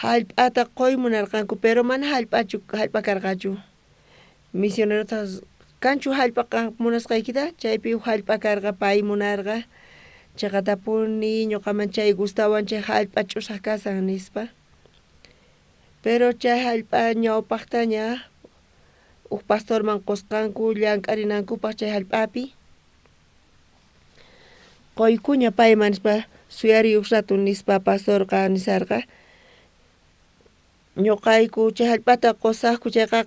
Hallp'ata quy munarqanku pero mana hallp'achu hallp'a karqachu. Misionerotaq kanchu hallp'a qan munasqaykita chaypi uj hallp'a karqa pay munarqa chaqatapuni ñuqaman chay gustawan chay hallp'a ch'usaq kasan nispa. Pero chay hallp'a ñawpaqtaña uj pastorman qusqanku llank'arinankupaq chay hallp'api. Quykuña payman nispa suyariy uj rato nispa pastorqa nisarqa. Ñuqayku chay hallp'ata qusaqku chayqa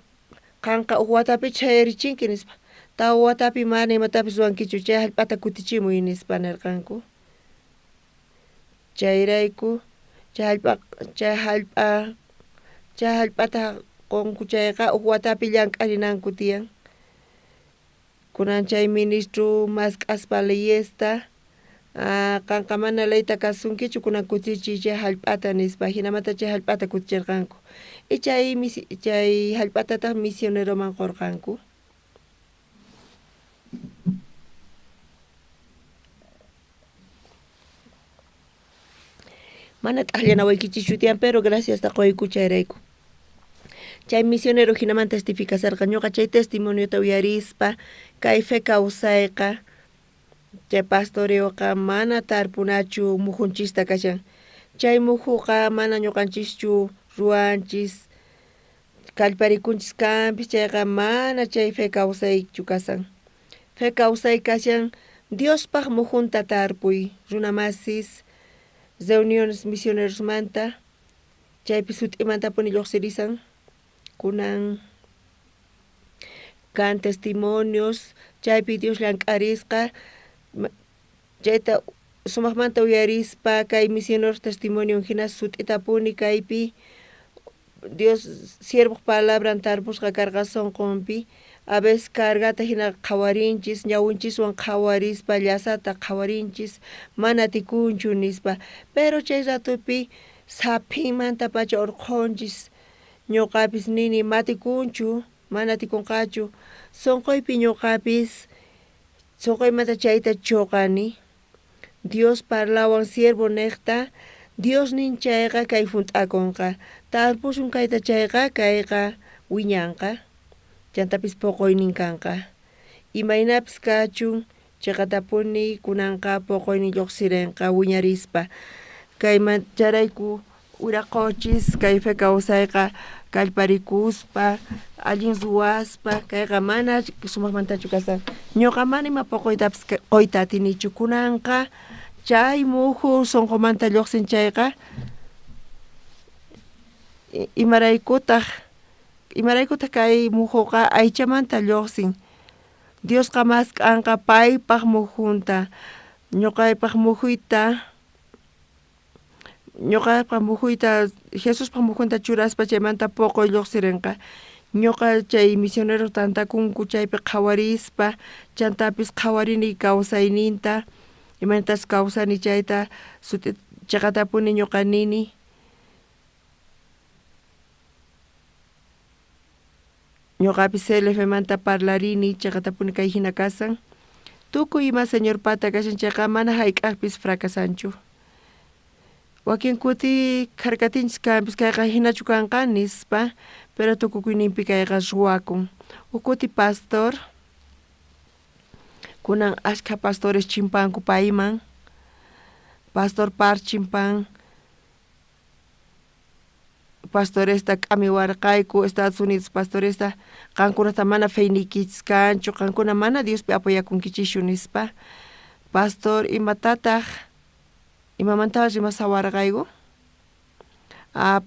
qanqa uj watapichu sayarichinki nispa. Tawa watapi mana imatapis ruwankichu chay hallp'ata kutichimuy nispa nirqanku. Chayrayku chay hallp'a chay hallp'a chay hallp'ata qunku chayqa uj watapi llank'arinanku tiyan. Kunan chay ministro mask'aspa leyesta qanqa mana leyta kasunkichu kunan kutichiy chay hallp'ata nispa jinamanta chay hallp'ata kutichirqanku. Y chay chay hallp'atataq misioneroman qurqanku. Mana t'aqllanawaykichikchu tiyan pero graciasta quyku chayrayku. Chay misionero jinaman testificasarqa ñuqa chay testimoniota uyarispa kay fe kawsayqa chay pastoreoqa mana tarpunachu mujunchista kashan. Chay mujuqa mana ñuqanchischu ruwanchis kallparikunchis kanpis chayqa mana chay fe kawsaychu kasan. Fe kawsay kashan Diospaq mujunta tarpuy runamasis reuniones misionerosmanta chaypi sut'imantapuni lluqsirisan. Kunan kan testimonios chaypi Dios llank'arisqa chayta sumaqmanta uyarispa kay misioneros testimonio hina sut'itapuni kaypi Dios siervoq palabran tarpusqa karqa sunqunpi. A veces cargata hina qhawarinchis ñawinchiswan qhawarispa llasata qhawarinchis mana atikunchu nispa. Pero chay ratupi saphinmantapacha urqhunchis ñuqapis nini matikunchu mana atikunqachu sunquypi ñuqapis sunquymanta chayta chuqani. Dios parlawan siervo niqta Dios nin chayqa kay hunt'akunqa tarpusun kayta chayqa kayqa wiñanqa chantapis puquynin kanqa. Imaynapis kachun chaqatapuni kunanqa puquynin lluqsirinqa wiñarispa. Kayman chayrayku wiraquchis kay fe kawsayqa kallparikuspa allin ruwaspa kayqa mana sumaqmantachu kasan. Ñuqa mana ima puquytapis quyta atinichu kunanqa chay muju sunqumanta lluqsin chayqa imaraykutaq imaraykutaq kay mujuqa aychamanta lluqsin. Diosqa mask'anqa paypaq mujunta ñuqaypaq mujuyta ñuqaypaq mujuyta Jesuspaq mujunta churaspa chaymanta puquy lluqsirinqa. Ñuqa chay misioneros tantakunku chaypi qhawarispa chantapis qhawarini kawsayninta imaynatas kawsani chayta suti chaqatapuni ñuqa nini. Ñuqapis CLFmanta parlarini chaqatapuni kay hina kasan. Tukuy ima Señorpata kashan chayqa mana hayk'aqpis fracasanchu. Wakin kuti kharkatinchis kanpis kayqa hinachu kanqa nispa pero tukukuyninpi kayqa ruwakun. Huk kuti pastor Kunan ashkha pastores chimpanku payman, pastor Par chimpan, pastoresta k'amiwarqayku Estados Unidos pastoresta, qankunata mana feyniykichis kanchu, qankuna mana Diospi apoyakunkichischu nispa. Pastor imatataq imamanta rimasawarqayku?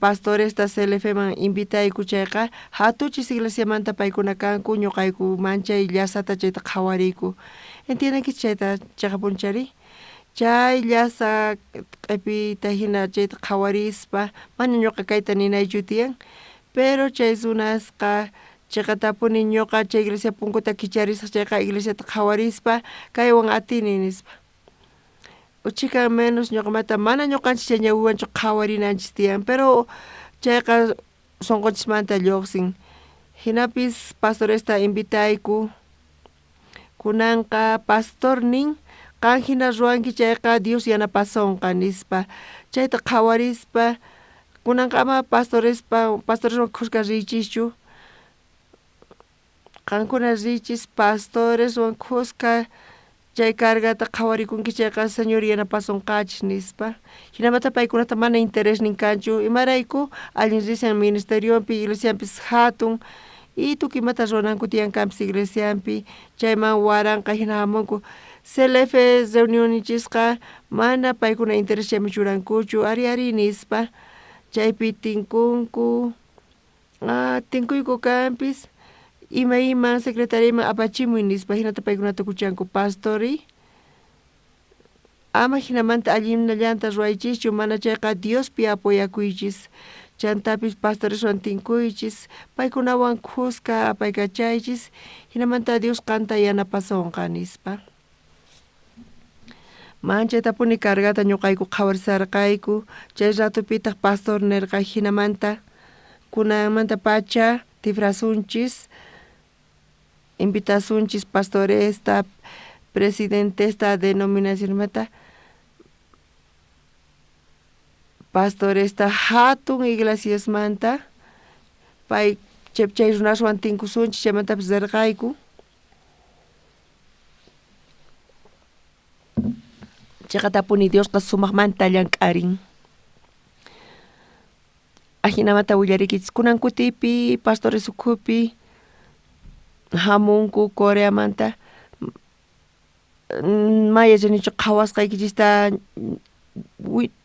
Pastoresta CLFman invitayku chayqa hatuchis iglesiamanta paykuna kanku, ñuqayku manchay llasata chayta qhawariyku. Entiendenkichis chayta chiqapunchari? Chay llasa q'ipita hina chayta qhawarispa mana ñuqa kayta ninaychu tiyan, pero chay runasqa chiqatapuni ñuqa chay iglesia punkuta kicharisaq chayqa iglesiata qhawarispa kaywan atini nispa. Uchika menos ñuqamanta mana ñuqanchis chay ñawiwanchu qhawarinanchis tiyan, pero chayqa sunqunchismanta lluqsin. Hinapis pastoresta invitayku, kunanqa pastor nin qan hina ruwanki chayqa Dios yanapasonqa nispa. Chayta qhawarispa kunanqa ama pastoreswan khuska riychischu, qankuna riychis pastoreswan khuska chay cargata qhawarikunki chayqa Señor yanapasonqachis nispa. Hinamanta paykunata mana interesnin kanchu, imarayku allin rishan ministerionpi, iglesianpis hatun, y tukuy imata ruwananku tiyan kanpis iglesianpi, chayman waranqa hina hamunku. CLF reunionninchisqa mana paykuna interes chayman churankuchu, ari ari nispa, chaypi tinkunku, tinkuyku kanpis, ima iman secretariaman apachimuy nispa, hinata paykunata tukuchanku. Pastori ama hinamanta allinllanta ruwaychischu, mana chayqa Diospi apoyakuychis, chantapis pastoreswan tinkuychis, paykunawan khuska apaykachaychis, hinamanta Dios qanta yanapasonqa nispa. Manchaytapuni cargata ñuqayku qhawarisarqayku, chay ratupitaq pastor nirqa hinamanta kunanmanta pacha tifrasunchis, invitasunchis pastoresta, presidentesta denominacionmanta, pastoresta hatun iglesiasmanta, pay chay runaswan tinkusunchis, chaymantapis rirqayku. Chiqatapuni Diosqa sumaqmanta llank'arin. Ajinamanta willarikichis kunan kutipi pastores ukhupi hamunku Coreamanta, may yachanichu qhawasqaykichista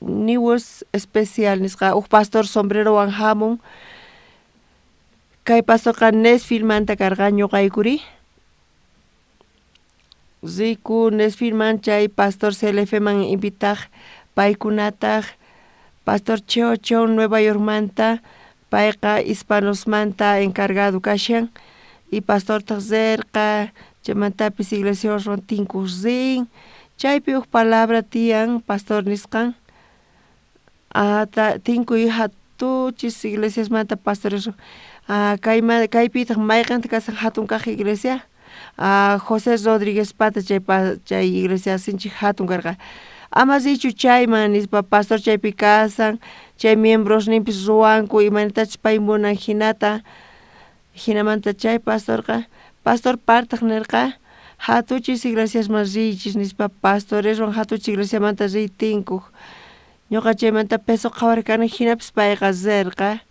News especial nisqa huk pastor sombrerowan hamun, kay pastorqa Nashvillemanta karqa ñuqaykuri. Riku Nashvilleman chay pastor CLFman invitaq, paykunataq pastor Cheo Chon Nueva Yorkmanta, payqa hispanosmanta encargado kashan, y pastortaq rirqa, chaymantapis iglesiaswan tinkuq rin, chaypi huk palabra tiyan pastor nisqan, tinkuy hatuchis iglesiasmanta pastoreswan, kaypitaq mayqintaq kashan hatun kaq iglesia, José Rodríguezpata chay iglesia sinchi hatun karqa, ama riychu chayman nispa pastor chaypi kasan, chay miembrosninpis ruwanku imaynatachus pay munan hinata, hinamanta chay pastorqa, pastor partaq nirqa hatuchis iglesiasman riychis nispa pastoreswan hatuchis iglesiamanta riy tinkuq. Ñuqa chaymanta peso qhawarqani hinapis payqa rirqa,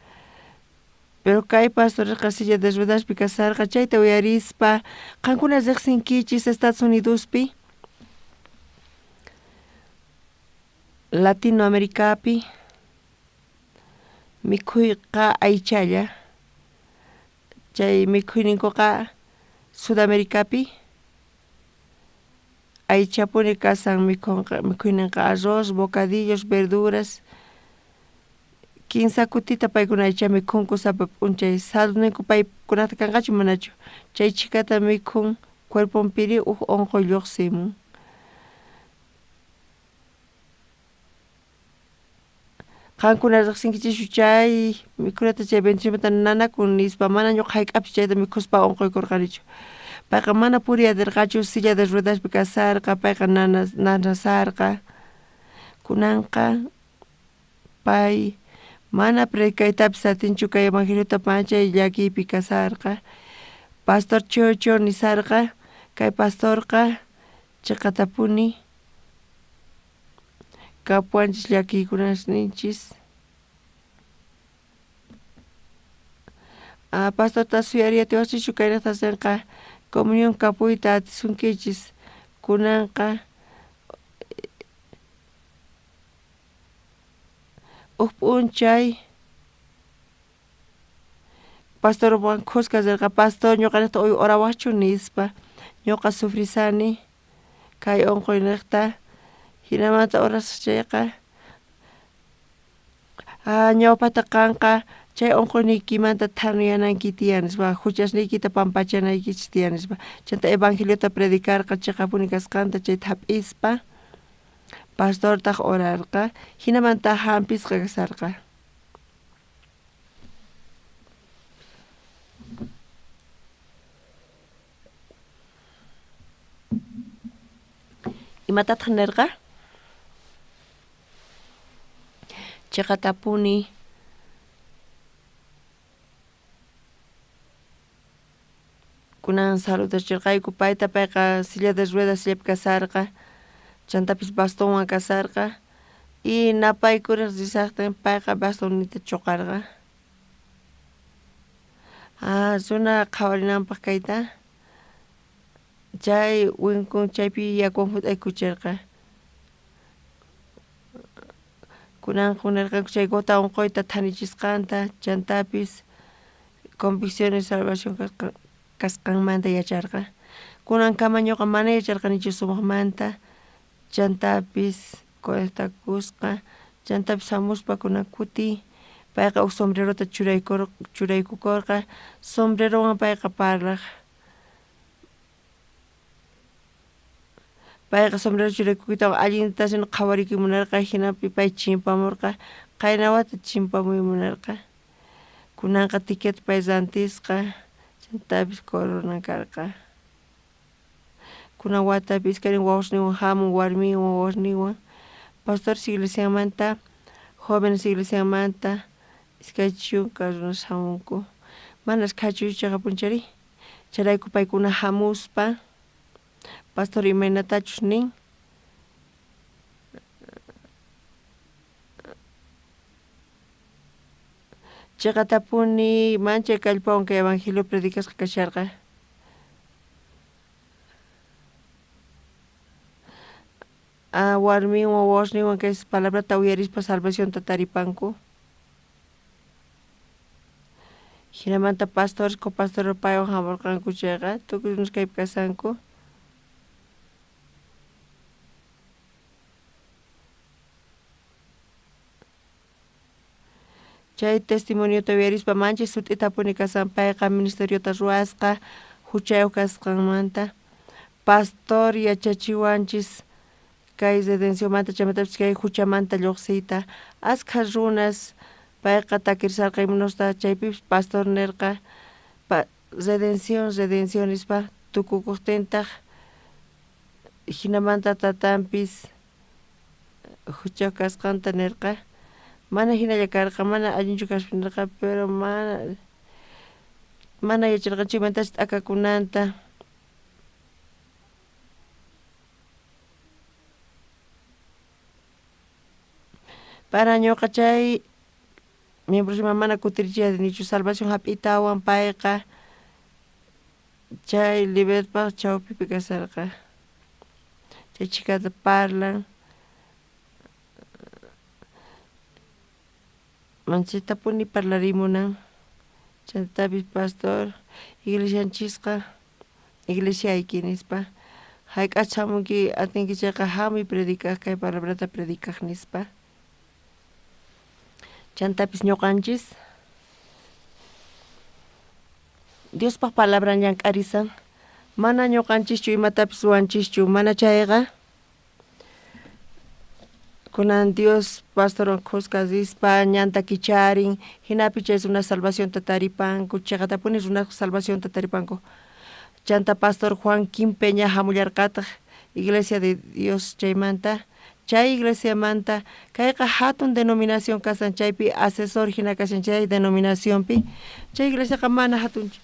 pero kay pastorqa silla de ruedaspi kasarqa, chayta uyarispa qankuna riqsinkichis Estados Unidospi, Latinoamericapi mikhuyqa aychalla, chay mikhuyninkuqa Sudamericapi aychapuni kasan mikhuyninqa arroz, bocadillos, verduras, kinsa kutita paykuna aycha mikhunku sapa p'unchay, saludninku paykunata kanqachu manachu, chay chhikata mikhun cuerponpiri huk unquy lluqsimun. Qankuna riqsinkichischu chay mikhunata chay bendicionmanta nanakun nispa, mana ñuqa hayk'apis chayta mikhuspa unquykurqanichu. Payqa mana puriy atirqachu, silla de ruedaspi kasarqa, payqa nanasarqa. Kunanqa pay mana predicaytapis atinchu kay evangeliota manchay llakiypi kasarqa. Pastor Chocho nisarqa, kay pastorqa Cheqatapuni kapuwanchis llakiykunasninchis. Pastorta suyariy atiwaqchischu kaynata rinqa comunión kapuyta atisunkichis kunanqa uj p'unchay pastorwan khuska rirqa pastor ñuqanejta orawaqchu nispa ñuqa sufrisani kay unquynejta jinamanta orasaq chayqa ñawpata qanqa chay unquyniykimanta thanuyanayki tiyan nispa juchasniykita pampachanaykichis tiyan nispa chanta evangeliota predicarqa cheqapuni kasqanta chayta hap'ispa pastortaq orarqa jinamanta hampisqa kasarqa. Imatataq nirqa? Cheqatapuni kunan saludachirqayku payta payqa silla de ruedas sillapi kasarqa chantapis bastonwan kasarqa y napaykurej risaqtin payqa bastonninta choqarqa. Runa qhawarinanpaq kayta chay winkun chaypi yakuwan hunt'aykucherqa. Kunanqa nirqanku chay gota unquyta thanichisqanta chantapis convicción y salvación kasqanmanta yacharqa. Kunankama ñuqa mana yacharqanichu sumaqmanta chantapis conectakusqa chantapis hamuspa kunan kuti payqa huk sombrerota churaykukurqa sombrerowan payqa parlaq. Payqa sombrero churaykuytawan allinta qhawarikuy munarqa jinapi pay chimpamurqa qayna wata chimpamuy munarqa. Kunanqa ticket pay rantisqa chantapis coronan karqa. Kunan watapi iskaynin wawasninwan hamun warminwan wawasninwan pastores iglesiamanta jóvenes iglesiamanta 20 runas hamunku mana ashkhachu chayqapunchari chayrayku paykuna hamuspa pastor imaynatachus nin cheqatapuni manchay kallpawan kay evangelio predicasqa kasharqa. Warminwan wawasninwan kay palabrata uyarispa salvacionta taripanku. Jinamanta pastores copastores paywan hamurqanku chayqa tukuy runas kaypi kashanku. Chay testimoniota uyarispa manchay sut'itapuni kashan payqa ministeriota ruwasqa huchayuq kasqanmanta. Pastor yachachiwanchis kay redencionmanta chaymantapis kay huchamanta lluqsiyta askha runas payqa takirisarqa himnosta chaypipis pastor nirqa redención redención nispa tukukuqtintaq jinamanta tatanpis huchayuq kasqanta nirqa mana hinalla karqa mana allinchu kaspa nirqa pero mana yacharqanchu imatachus t'akakunanta. Para ñuqa chay miembrosman mana kutirichiyta nichu salvación hap'itawan payqa chay libertadpaq chawpipi kasarqa. Chay chhikata parlan manchaytapuni parlarimunan chantapis pastor iglesianchisqa iglesiayki nispa hayk'achus hamunki atinki chayqa hamuy predicaj kay palabrata predicaj nispa. Chantapis ñuqanchis Diospaq palabran llank'arisan mana ñuqanchischu imatapis ruwanchischu mana chayqa kunan Dios pastorwan khuska rispa ñanta kicharin jinapi chay runas salvacionta taripanku cheqatapuni runas salvacionta taripanku. Chanta pastor Juan Quimpeña hamullarqataq Iglesia de Dios chaymanta chay iglesiamanta kayqa hatun denominación kasan chaypi asesor hina kashan chay denominacionpi chay iglesiaqa mana hatunchu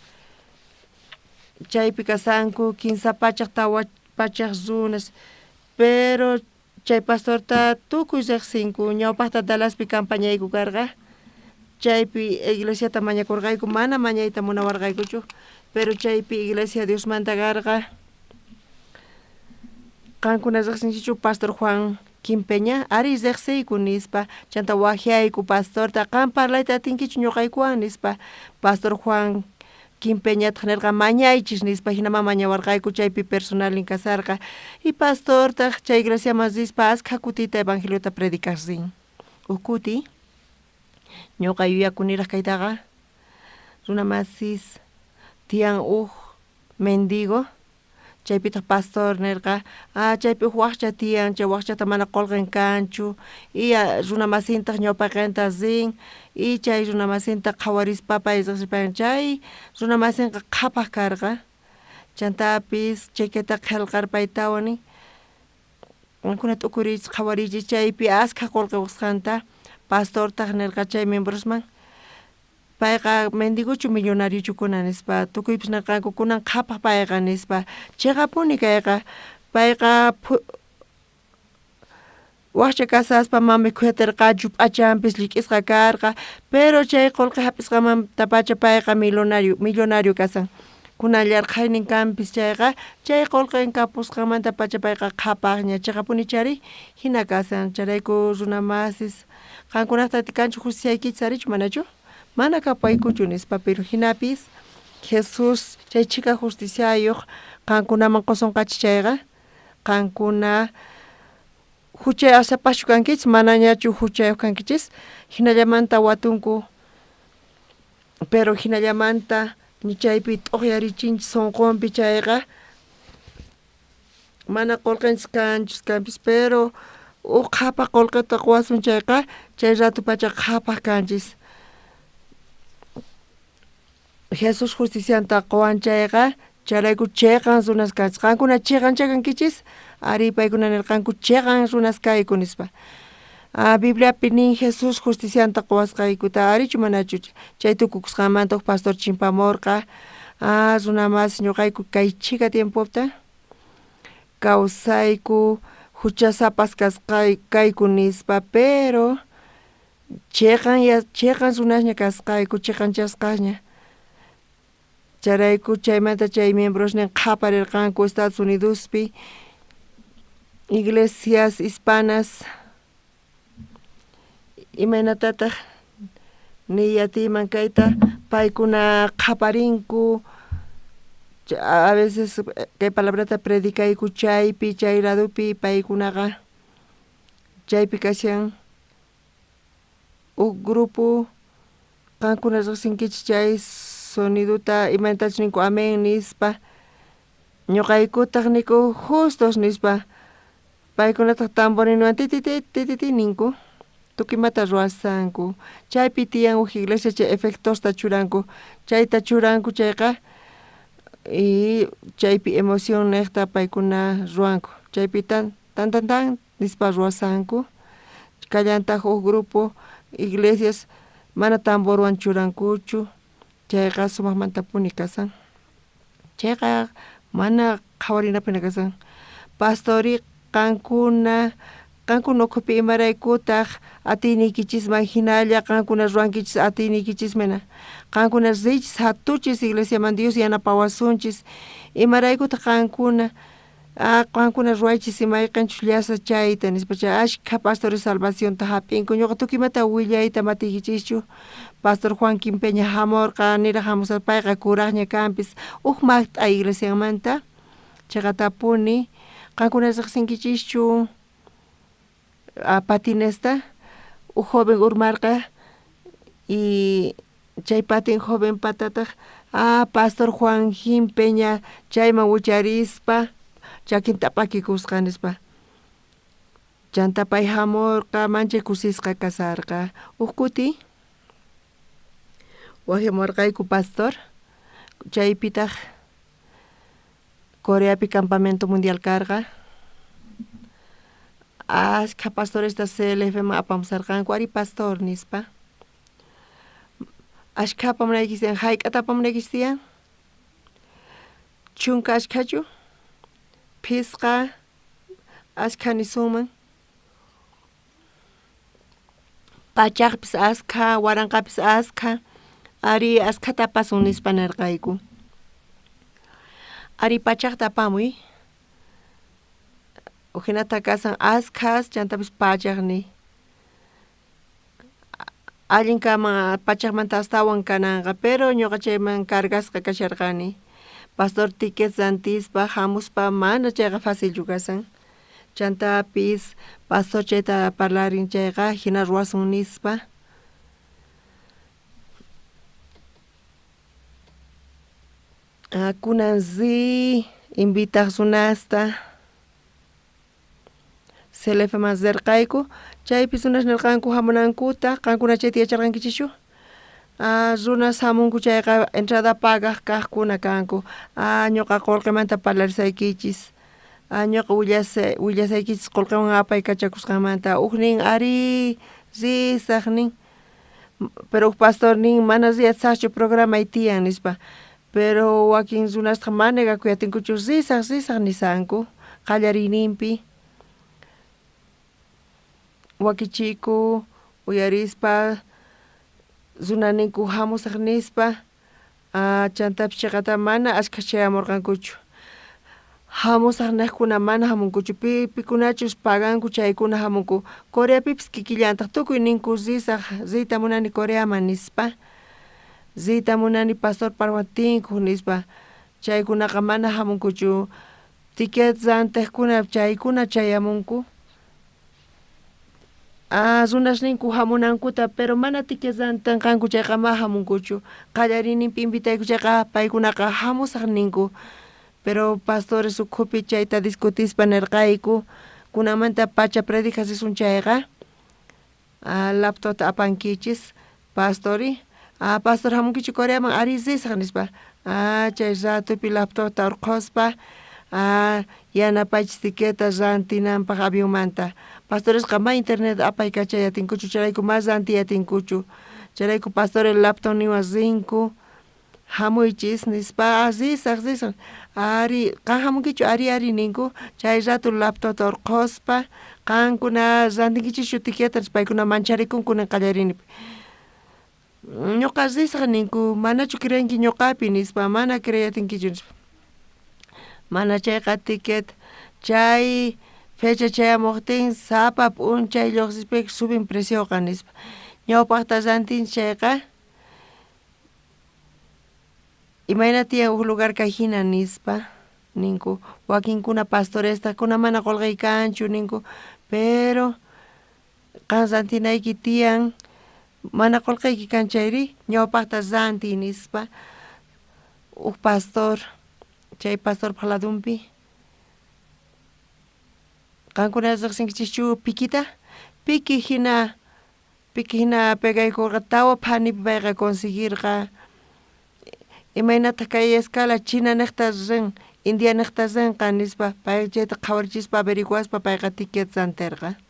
chaypi kasanku 304 pachaj runas, pero chay pastorta tukuy rejsinku. Ñawpajta Dallaspi campañayku karqa, chaypi iglesiata mañakurqayku, mana mañayta munawarqaykuchu, pero chaypi iglesia Diosmanta karqa. Qankuna rejsinkichu pastor Juan Quimpeña? Ari rejsiyku nispa, chanta wajyayku pastorta, qan parlayta atinkichu ñuqaykuwan nispa. Pastor Juan Quimpeñataq nerqa mañaychis nispa, jinaman mañawarqayku, chaypi personalnin kasarqa. Y pastortaq chay iglesiaman rispa askha kutita evangeliota predicaq rin. Uj kuti ñuqa yuyakuniraq kaytaqa, runa masis tiyan uj mendigo, chaypitaq pastor nerqa, chaypi uj wajcha tiyan, chay wajchata mana qolqen kanchu, y runa masintaq ñawpaqenta rin, y chay runa masinta qhawarispa pay riqsispa, chay runa masinqa qhapaq karqa, chantapis chequeta qhelqarpaytawan nin, qankuna t'ukuriychis qhawariychis chaypi askha qolqe waqsqanta. Pastortaq nerqa chay miembrosman, payqa mendiguchu millonariochu kunan nispa, tukuypis nerqanku kunan qhapaq payqa nispa, cheqapuni kayqa, payqa wajcha kasaspa mana mikhuyatirqachu, p'achanpis llik'isqa karqa, pero chay qolqe hap'isqamantapacha payqa millonario kasan. Kunan llarqhaynin kanpis chayqa, chay qolqen kapusqanmantapacha payqa qhapaqña, cheqapuni chari hina kasan. Chayrayku runa masis, qankunaqta kanchu justiciaykichis arichu manachu? Mana kapaykuchu nispa, pero hinapis Jesús chay chhika justiciayuq qankunaman qusonqachis chayqa, qankuna huchay asapaschu kankichis, manañachu huchayuq kankichis, hinallamanta watunku, pero hinallamanta chaypi t'uqyarichinchis sunqunpi chayqa, mana qolqenchis kanchus kanpis, pero uj qhapaq qolqeta quwasun chayqa, chay rato pacha qhapaq kanchis. Jesús justicianta quwan chayqa, chayrayku cheqan runas kanchis. Qankuna cheqancha kankichis? Ari paykuna nerqanku cheqan runas kayku nispa. Bibliapi nin Jesús justicianta quwasqaykuta, arichu manachu? Chay tukukusqanmanta uj pastor chimpamurqa, runa masi ñuqayku kay chhika tiempota kawsayku huchasapas kasqay kayku nispa, pero cheqan runasña kasqayku, cheqanchasqasña. Chayrayku chaymanta chay miembrosnin qhaparirqanku Estados Unidospi iglesias hispanas, imaynatataq niy atiyman kayta, paykuna qhaparinku, a veces kay palabrata predicayku chaypi, chay ladopi paykunaqa chaypi kashan uj grupo, qankuna riqsinkichis chay sonidota imaynatachus ninku amén nispa, ñuqaykutaq niku justos nispa, paykunataq tamborinwan tititi tititi ninku, tukuy imata ruwasanku. Chaypi tiyan uj iglesia chay efectosta churanku, chayta churanku chayqa, y chaypi emoción neqta paykuna ruwanku, chaypi tan tan tan tan nispa ruwasanku. Kallantaq uj grupo iglesias mana tamborwan churankuchu, chayqa sumaqmantapuni kasan, chayqa mana qhawarinapina kasan. Pastori qankuna ukhupi imaraykutaq atiyniykichisman hinalla qankuna ruwankichis atiyniykichismana, qankuna riychis hatuchis iglesiaman, Dios yanapawasunchis, imaraykutaq qankuna qankuna ruwaychis imayqanchus llasa chayta nispa. Chay ashkha pastores salvacionta hap'inku. Ñuqa tukuy imata willayta matiykichischu. Pastor Juan Quimpeña hamurqa, niraq hamuspa payqa kuraqña kanpis uj maqt'a iglesianmanta, chayqatapuni qankuna riqsinkichischu patinesta, uj joven urmarqa y chay patin joven patataq pastor Juan Quimpeña chayman wicharispa chakinta p'akikusqa nispa. Chanta pay hamurqa manchay kusisqa kasarqa. Uj kuti wajyamurqayku pastor, chaypitaq Coreapi campamento mundial karqa, askha pastoresta CLFman apamusarqanku, ari pastor nispa. Ashkha apamunaykichis tiyan, hayk'ata apamunaykichis tiyan? Chunka ashkhachu? Phisqa askha nisunman pachajpis askha, waranqapis askha, ari askhata apasun nispa nerqayku. Ari pachajta apamuy, ujinata kasan askhas chantapis pachaj ni. Allin kanman pachajmanta astawan kananqa, pero ñuqa chayman cargasqa kasharqani. Pastor ticket rantispa jamuspa mana chayqa facilchu kasan. Chantapis pastor chayta parlarin chayqa jina ruwasun nispa. Kunan riy invitaj runasta CLFman rerqayku, chaypi runas nerqanku jamunankuta, qankuna chayta yacharqankichischu? Runas jamunku chayqa entrada pagaj kajkuna kanku, ñuqa qolqemanta parlarisaykichis, ñuqa willasaykichis qolqewan apaykachakusqanmanta, ujnin ari risaj nin, pero uj pastor nin mana riy atisajchu programay tiyan nispa, pero wakin runastaj mana negakuy atinkuchu risaj risaj nisanku qallariyninpi. Wakichiku uyarispa runa ninku jamusaj nispa, chantapis cheqata mana ashkha chayamorqankuchu, jamusaj nejkuna mana jamunkuchu, pikunachus paganku chaykuna jamunku, Coreapipis kikillantaj tukuy ninku risaj riyta munani Coreaman nispa, riyta munani pastor Parwan tinkuj nispa, chaykunaqa mana jamunkuchu, ticket rantejkuna chaykuna chayamunku. Runas ninku jamunankuta pero mana ticket rantinqanku chayqa ma jamunkuchu, qallariyninpi invitayku chayqa paykunaqa jamusaj ninku, pero pastores ukhupi chayta discutispa nerqayku kunanmanta pacha predicaj risun chayqa laptopta apankichis pastori, pastor jamunkichu Coreaman ari risaj nispa, chay ratopi laptopta urqhuspa yanapaychis ticketa rantinanpaj avionmanta, pastoresqa ma internet apaykachay atinkuchu chayrayku ma rantiy atinkuchu, chayrayku pastores laptopninwan rinku jamuychis nispa, risaj risaj, ari qan jamunkichu ari ari ninku, chay rato laptopta urqhuspa qankuna rantinkichischu ticketa paykuna mancharikunku nin qallariyninpi, ñuqa risaj ninku manachu creenki ñuqapi nispa, mana creey atinkichu nispa, mana chayqa ticket chay fecha chayamojtin sapa p'unchay lluqsispayki subin precioqa nispa, ñawpaqta rantinchis chayqa imayna tiyan uj lugar kay jina nispa ninku, wakinkuna pastoresta kuna mana qolqey kanchu ninku, pero qan rantinayki tiyan mana qolqeyki kan chayri ñawpaqta rantiy nispa, uj pastor chay pastorpaj ladunpi. Qankuna riqsinkichischu Pikita? Piki hina pegaykurqa tawa phanipi payqa conseguirqa, imaynataq kay escala China niqta rin, India niqta rinqa nispa, pay chayta qhawarichispa averiguaspa payqa ticket rantirqa.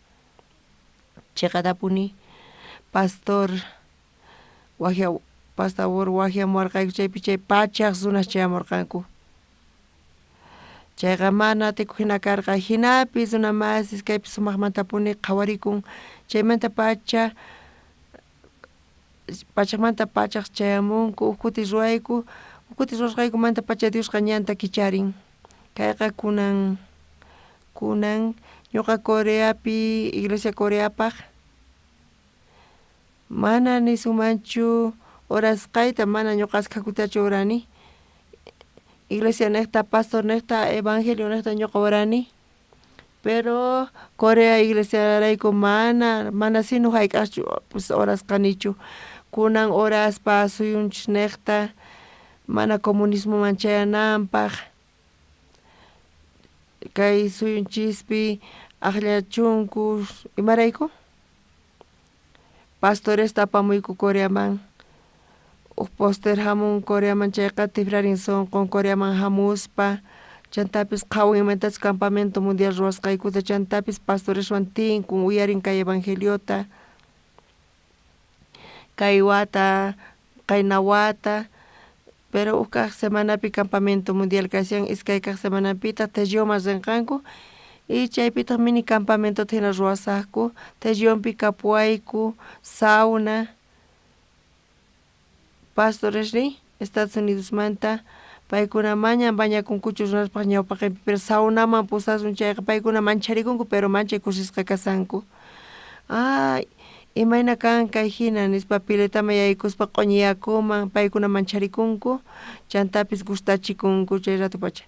Cheqatapuni pastor pastor wajyamuwarqayku chaypi chay pachaj runas chayamurqanku. Chayqa mana atikuq hina karqa, jinapi runa masis kaypi sumaqmantapuni qhawarikun, chaymanta pacha pachajmanta pachaj chayamunku, uj kuti ruwayku, uj kuti ruwasqaykumanta pacha Diosqa ñanta kicharin. Kayqa kunan ñuqa Coreapi, iglesia Coreapaj mana nisunmanchu orasqayta, mana ñuqa ashkhakutachu orani, iglesia niqta, pastor niqta, evangelio niqta ñuqa orani, pero Corea iglesiarayku mana sino hayk'aqchu orasqanichu, kunan oraspa suyunchis niqta mana comunismoman chayananpaj, kay suyunchispi aqllachunku, imarayku? Pastoresta apamuyku Coreaman, uj poster jamun Coreaman chayqa tifrarin sunqun Coreaman jamuspa, chantapis qhawan imatachus campamento mundial ruwasqaykuta, chantapis pastoreswan tinkun uyarin kay evangeliota, kay wata, qayna wata, Pero uj kaj semanapi campamento mundial kashan, iskay kaj semanapitaq Tellionman rinqanku y chaypitaq mini campamentota hina ruwasaqku, Tellionpi kapuwayku sauna, pastoresri Estados Unidosmanta paykuna maña bañakunkuchu runaspaq ñawpaqenpi, pero saunaman pusasun chayqa paykuna mancharikunku pero manchay kusisqa kashanku. Ah, imayna kan kay hina nispa piletaman yaykuspa q'oñi yakuman paykuna mancharikunku chantapis gustachikunku chay rato pacha.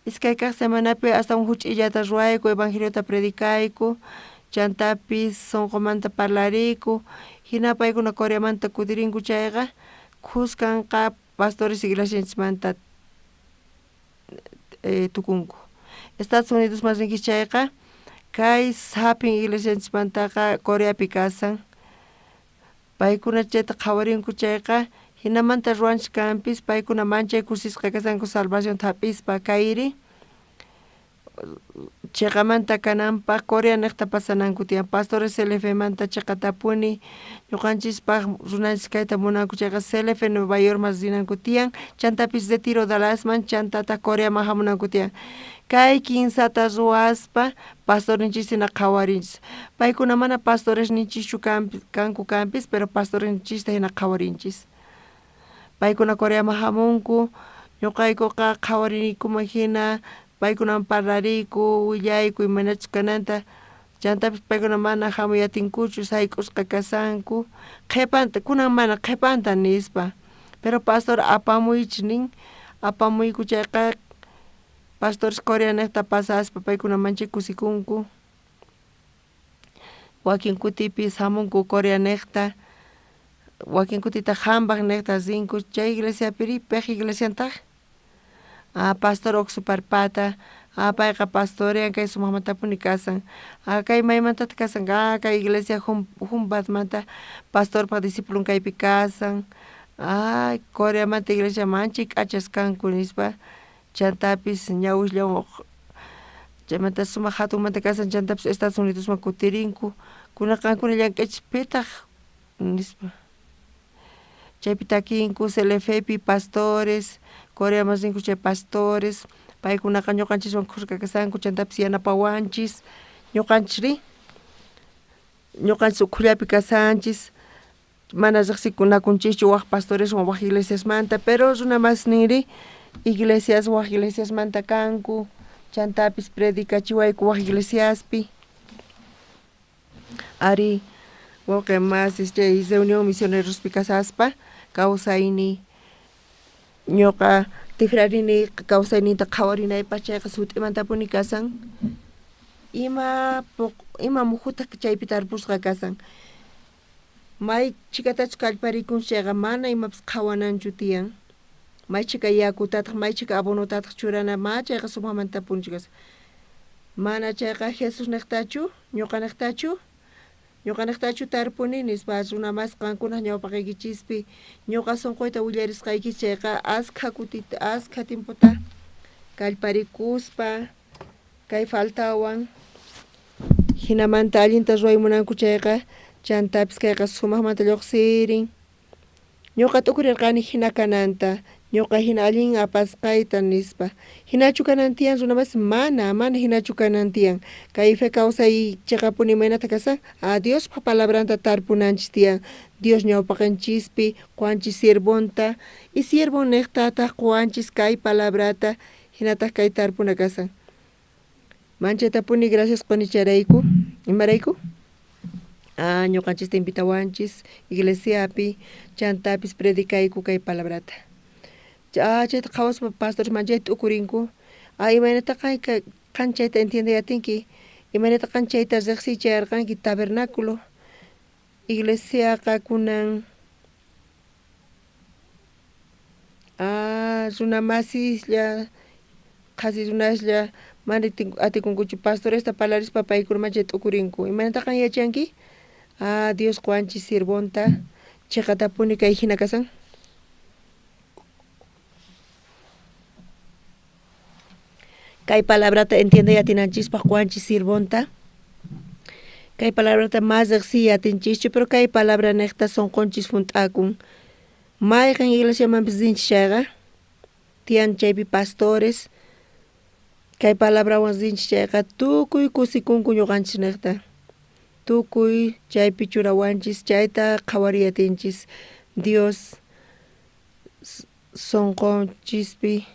Iskay kaj semanapi astawan huch'iyllata ruwayku evangeliota predicayku chantapis sunqumanta parlariyku hina paykuna Coreamanta kutirinku chayqa khuskanqa pastores iglesianchismanta tukunku. Estados Unidosman rinki chayqa kay sapin iglesianchismantaqa Coreapi kasan paykuna chayta qhawarinku chayqa hinamanta ruwanchis kanpis paykuna manchay kusisqa kashanku salvacionta hap'ispa kayri chiqamanta kananpaq Corea niqta pasananku tiyan pastores CLFmanta chiqatapuni ñuqanchispaq runanchis kayta munanku chayqa CLF Nueva Yorkman rinanku tiyan chantapis Retiro Dallasman chantataq Coreaman hamunanku tiyan kay kinsata ruwaspa pastorninchis hina qhawarinchis paykuna mana pastoresninchischu kanku kanpis pero pastorninchista hina qhawarinchis paykuna Coreaman hamunku ñuqaykuqa qhawarinikuman hina paykunawan parlariyku willayku imaynachus kananta chantapis paykuna mana hamuy atinkuchu sayk'usqa kashanku qhipanta kunan mana qhipanta nispa pero pastor apamuychis nin apamuyku chayqa pastores Corea niqta pasaspa paykuna manchay kusikunku wakin kutipis hamunku Corea niqta wakin kutitaq Hambach niqta rinku chay iglesiapiri piq iglesiantaq ah pastor Oxuparpata ah payqa pastorean kay sumaqmantapuni kasan ah kay maymantataq kasan ah kay iglesia Humbatmanta pastorpaq discipulon kaypi kasan ah Coreamanta iglesia manchay k'achas kanku nispa chantapis ñawisllawan chaymanta sumaq hatunmanta kasan chantapis Estados Unidosman kutirinku kunan qankuna llank'aychis pitaq nispa chaypi takinku CLFpi pastores Coreaman rinku chay pastores paykunaqa ñuqanchiswan khuska kashanku chantapis yanapawanchis ñuqanchisri ñuqanchis ukhullapi kashanchis mana riqsikunakunchischu wak pastoreswan wak iglesiasmanta pero runa masninri iglesias wak iglesiasmanta kanku chantapis predicachiwayku wak iglesiaspi ari wawqi masis chay reunión misionerospi kashaspa kawsayniy ñuqa tikrarini kawsayninta qhawarinaypaq chayqa sut'imantapuni kashan ima ima mujutaq chaypi tarpusqa kashan may chhikatachus kallparikunchis chayqa mana imapis qhawananchu tiyan may chhika yakutataq may chhika abonotataq churana ma chayqa sumaqmantapunichu kashan mana chayqa Jesus niqtachu ñuqa niqtachu ñuqa niqtachu tarpuni nispa runa mas qankunaq ñawpaqaykichispi ñuqa sunquyta willarisqaykichis chayqa askha kutita askha tiempota kallparikuspa kay faltawan hinamanta allinta ruway munanku chayqa chantapis kayqa sumaqmanta lluqsirin ñuqa t'ukurirqani hina kananta ñuqa hina allin apasqayta nispa hinachu kanan tiyan runa masi mana mana hinachu kanan tiyan kay fe kawsay chiqapuni imaynata kashan ah Diospaq palabranta tarpunanchis tiyan Dios ñawpaqanchispi quwanchis siervonta y siervon niqtataq quwanchis kay palabrata hinataq kay tarpuna kashan manchaytapuni gracias quni chayrayku imarayku ah ñuqanchista invitawanchis iglesiapi chantapis predicayku kay palabrata ah chayta qhawaspa pastores manchay t'ukurinku ah imaynata qan chayta entiendey atinki imaynata qan chayta riqsiy chayarqanki tabernáculo iglesiaqa kunan ah runa masislla qhasi runaslla mana atikunkuchu pastoresta parlarispa paykuna manchay t'ukurinku imaynata qan yachanki ah Dios quwanchis siervonta chiqatapuni kay hina kashan kay palabrata entiendey atinanchispaq quwanchis siervonta kay palabrata mas riqsiy atinchischu pero kay palabra niqta sunqunchis hunt'akun mayqin iglesiamanpis rinchis chayqa Tiyan chaypi pastores, kay palabrawan rinchis chayqa tukuy kusikunku ñuqanchisnejta, tukuy chaypi churawanchis, chayta qhawariy atinchis Dios sonqonchispi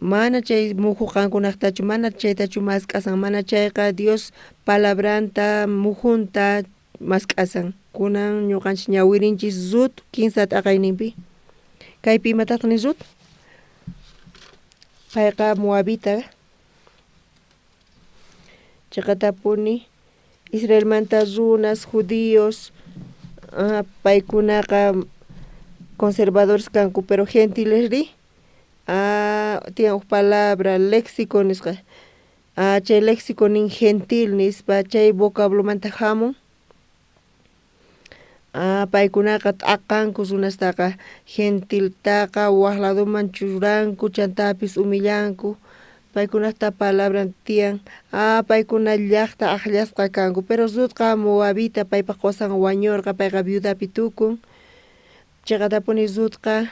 mana chay muju qankunajtachu, mana chaytachu mask'asan, mana chayqa Dios palabranta mujunta mask'asan. Kunan ñuqanchis ñawirinchis Rut 15 t'aqayninpi. Kaypi imatataq nin Rut? Payqa Moabita, chiqatapuni Israelmanta runas, judíos, paykunaqa conservadores kanku, pero gentilesri tiyan uj palabra léxico nisqa, chay léxico nin gentil nispa, chay vocablomanta jamun. Paykunaqa t'aqanku runastaqa, gentiltaqa waj ladoman churanku, chantapis humillanku, paykunata palabran tiyan, paykuna llajta ajllasqa kanku, pero Rutqa Moabita, paypaj qosan wañorqa, payqa viudapi tukun. Chiqatapuni Rutqa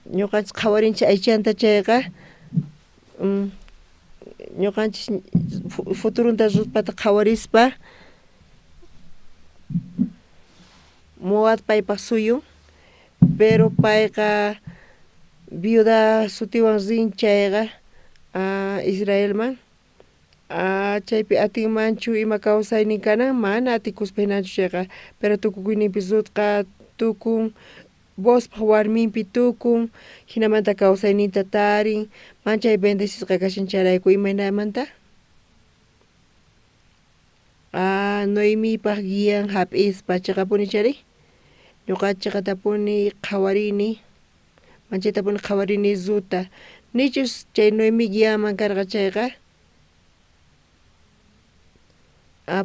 ñuqanchis qhawarinchis aychanta chayqa, ñuqanchis futurunta Rutpata qhawarispa, Moab paypaj suyun, pero payqa viuda sutiwan rin chayqa Israelman, chaypi atinmanchu ima kawsaynin kanan, mana atikuspa hinachu chayqa, pero tukukuyninpi Rutqa tukun Boozpaj warminpi tukun, jinamanta kawsayninta tarin, manchay bendecisqa kashan chayrayku. Imaynamanta? Noemipaj guian jap'ispa, chiqapuni chayri? Ñuqa chiqatapuni qhawarini, manchaytapuni qhawarini Rutta, nichus chay Noemi guianman karqa chayqa,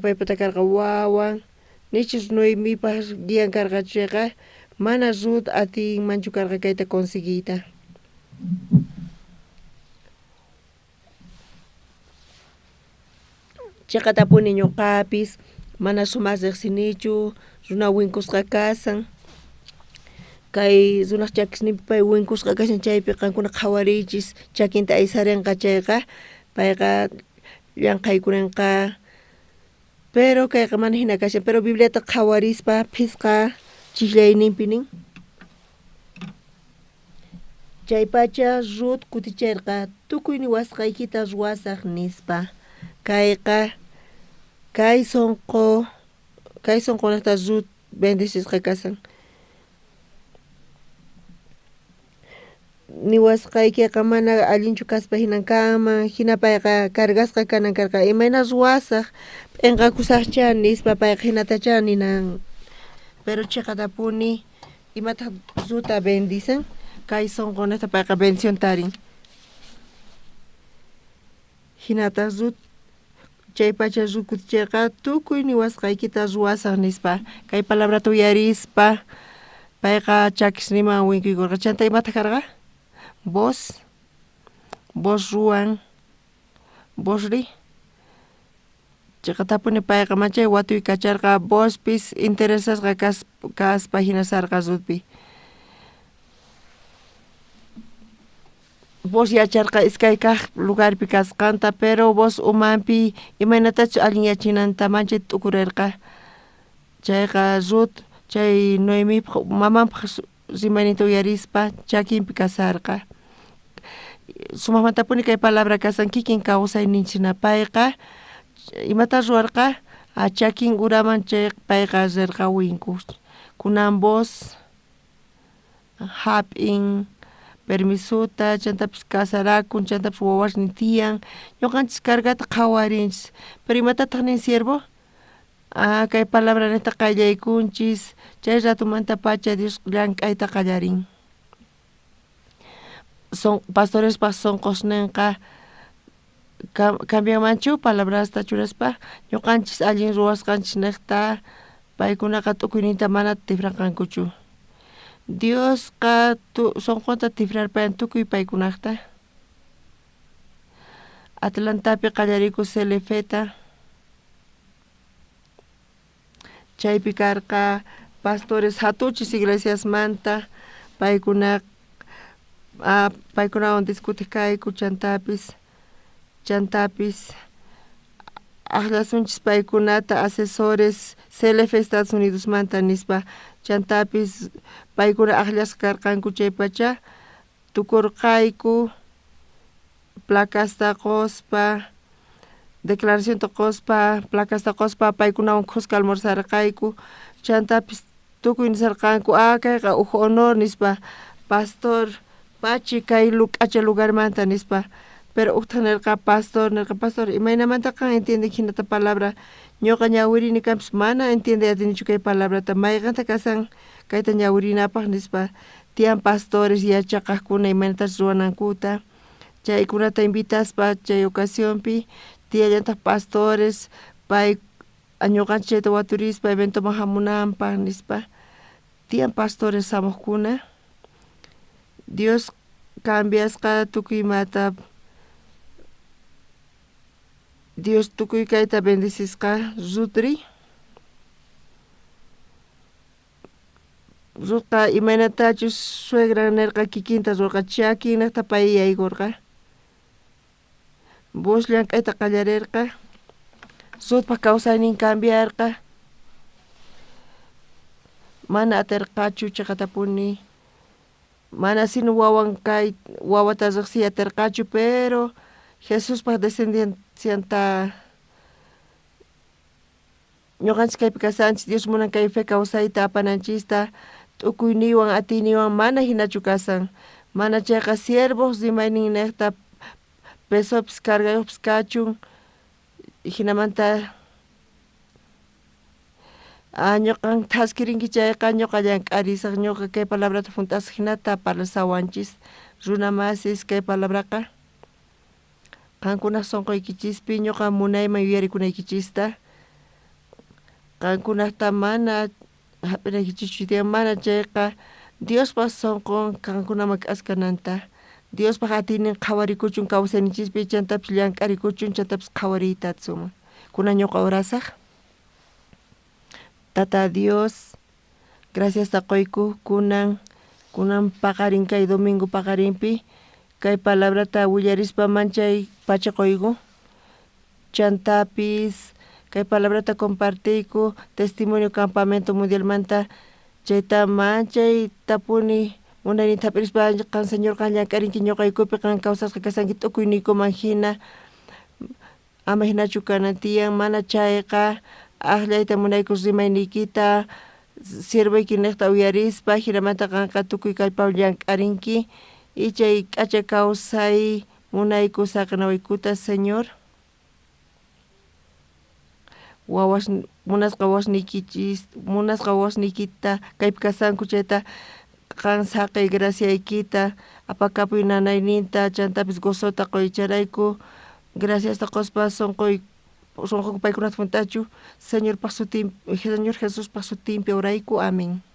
paypata karqa wawan, nichus Noemipaj guian karqa chayqa, mana Rut atinmanchu karqa kayta conseguiyta. Chiqatapuni ñuqapis mana sumaq riqsinichu, runa winkusqa kasan, kay runaj chakisninpi pay winkusqa kashan, chaypi qankuna qhawariychis, chakinta aysarinqa chayqa, payqa llanqhaykurinqa, pero kayqa mana hina kashan, pero Bibliata qhawarispa phisqa chiqllayninpi nin. Chaypacha Rut kuticherqa, tukuy niwasqaykita ruwasaj nispa. Kayqa kay sonqo, kay sonqonejta Rut bendecisqa kasan. Niwasqaykiqa mana allinchu kaspa hinan kanman, hina payqa cargasqa kanan karqa, imayna ruwasaj, p'enqakusajcha nispa payqa hinatacha ninan. Pero chiqatapuni imataq Rutta bendicen, kay sonqonejta payqa bendición tarin. Hinataq Rut chaypacha Rut kuticherqa, tukuy niwasqaykita ruwasaj nispa. Kay palabrata uyarispa payqa chakisniman winkuykurqa. Chanta imataq karqa? Booz, Booz ruwan, Boozri chiqatapuni payqa manchay watuy kacharqa, Boozpis interesasqa kaspa hinasarqa Rutpi. Booz yacharqa iskay kaq lugarpi kasqanta, pero Booz umanpi imaynatachus allinyachinanta manchay t'ukurerqa. Chayqa Rut chay Noemipaj mamanpaj rimayninta uyarispa chakinpi kasarqa. Sumaqmantapuni kay palabra kasan kikin kawsayninchina, payqa imata ruwarqa, chakin uraman chay payqa rirqa winkuq. Kunan Booz jap'in permisuta, chantapis kasarakun, chantapis wawasnin tiyan, ñuqanchis cargata qhawarinchis, pero imatataq nin siervo? Kay palabraneta qallaykunchis, chay ratumantapacha Dios llank'ayta qallarin. Pastorespaj sonqosninqa cambianmanchu palabrasta churaspa, ñuqanchis allin ruwasqanchis niqta paykunaqa t'ukuyninta mana tifranqankuchu. Diosqa sonqonta tifrarpayan tukuy paykunaqta. Atlantapi qallariku Celefeta, chaypi karqa pastores hatuchis iglesiasmanta, paykuna Paykunawan discutej kayku chantapis chantapis ajllasunchis paykunata asesores CLF Estados Unidosmanta nispa chantapis paykuna ajllasqa karqanku chaypacha tukurqayku placasta qospa declaracionta qospa placasta qospa paykunawan khuska almorzarqayku chantapis tukuy nisarqanku kayqa uj honor nispa pastor Pachi kay k'acha lugarmanta nispa pero ujtaj nerqa pastor nerqa pastor imaynamanta qan entiendenki jinata palabra ñuqa ñawirini kanpis mana entiendey atinichu kay palabrata mayqenta kasan kayta ñawirinapaj nispa tiyan pastores yachaqajkuna imaynatachus ruwanankuta chaykunata invitaspa chay ocasionpi tiyallantaj pastores pay ñuqanchik chayta waturispa eventoman jamunanpaj nispa tiyan pastores jamojkuna Dios cambiasqa tukuy imata Dios tukuy kayta bendecisqa Rutri Rutqa imaynatachus suegran nerqa kikinta ruwarqa chakinnejta pay yaykorqa Booz llank'ayta qallarerqa Rutpaj kawsaynin cambiarqa mana aterqachu cheqatapuni mana sino wawan kay wawata rejsiy aterqachu pero Jesuspaj descendencianta ñuqanchik kaypi kasanchik Dios munan kay fe kawsayta apananchista t'ukuyniywan atiyniywan mana jinachu kasan mana chayqa siervoj rimayninnejta pesopis cargayojpis kachun jinamanta ñuqan thaskirinki chayqa ñuqa llank'arisaj ñuqa kay palabrata junt'asaj jinata parlasawanchis runa masis kay palabraqa qankunaj sonqoykichispi ñuqa munayman yuyarikunaykichista qankunajta mana jap'inaykichischu tiyan mana chayqa Diospaj sonqon qankunaman k'askananta Diospaj atiynin qhawarikuchun kawsayninchispi chantapis llank'arikuchun chantapis qhawariyta atisunman kunan ñuqa orasaj Tata Dios graciasta qoyku kunan kunan paqarin kay domingo paqarinpi kay palabrata willarispa manchay pacha qoyku chantapis kay palabrata compartiyku testimonio campamento mundialmanta chayta manchaytapuni munayninta jap'irispa qan Señor qan llank'arinki ñuqaykupi qan kawsasqa kasanki t'ukuyniykuman jina ama jinachu kanan tiyan mana chayqa ajllayta munayku rimayniykita siervoyki nejta uyarispa jinamanta qanqa tukuy kallpawan llank'arinki y chay k'acha kawsay munayku saqenawaykuta Señor wawas munasqa wawasniykichis munasqa wawasniykita kaypi kasanku chayta qan saqey graciaykita apakapuy nanayninta chantapis gozota qoy chayrayku graciasta qospa sonqoy sonqonku paykunata junt'achu Señorpaj sutin Señor Jesuspaj sutinpi orayku amén.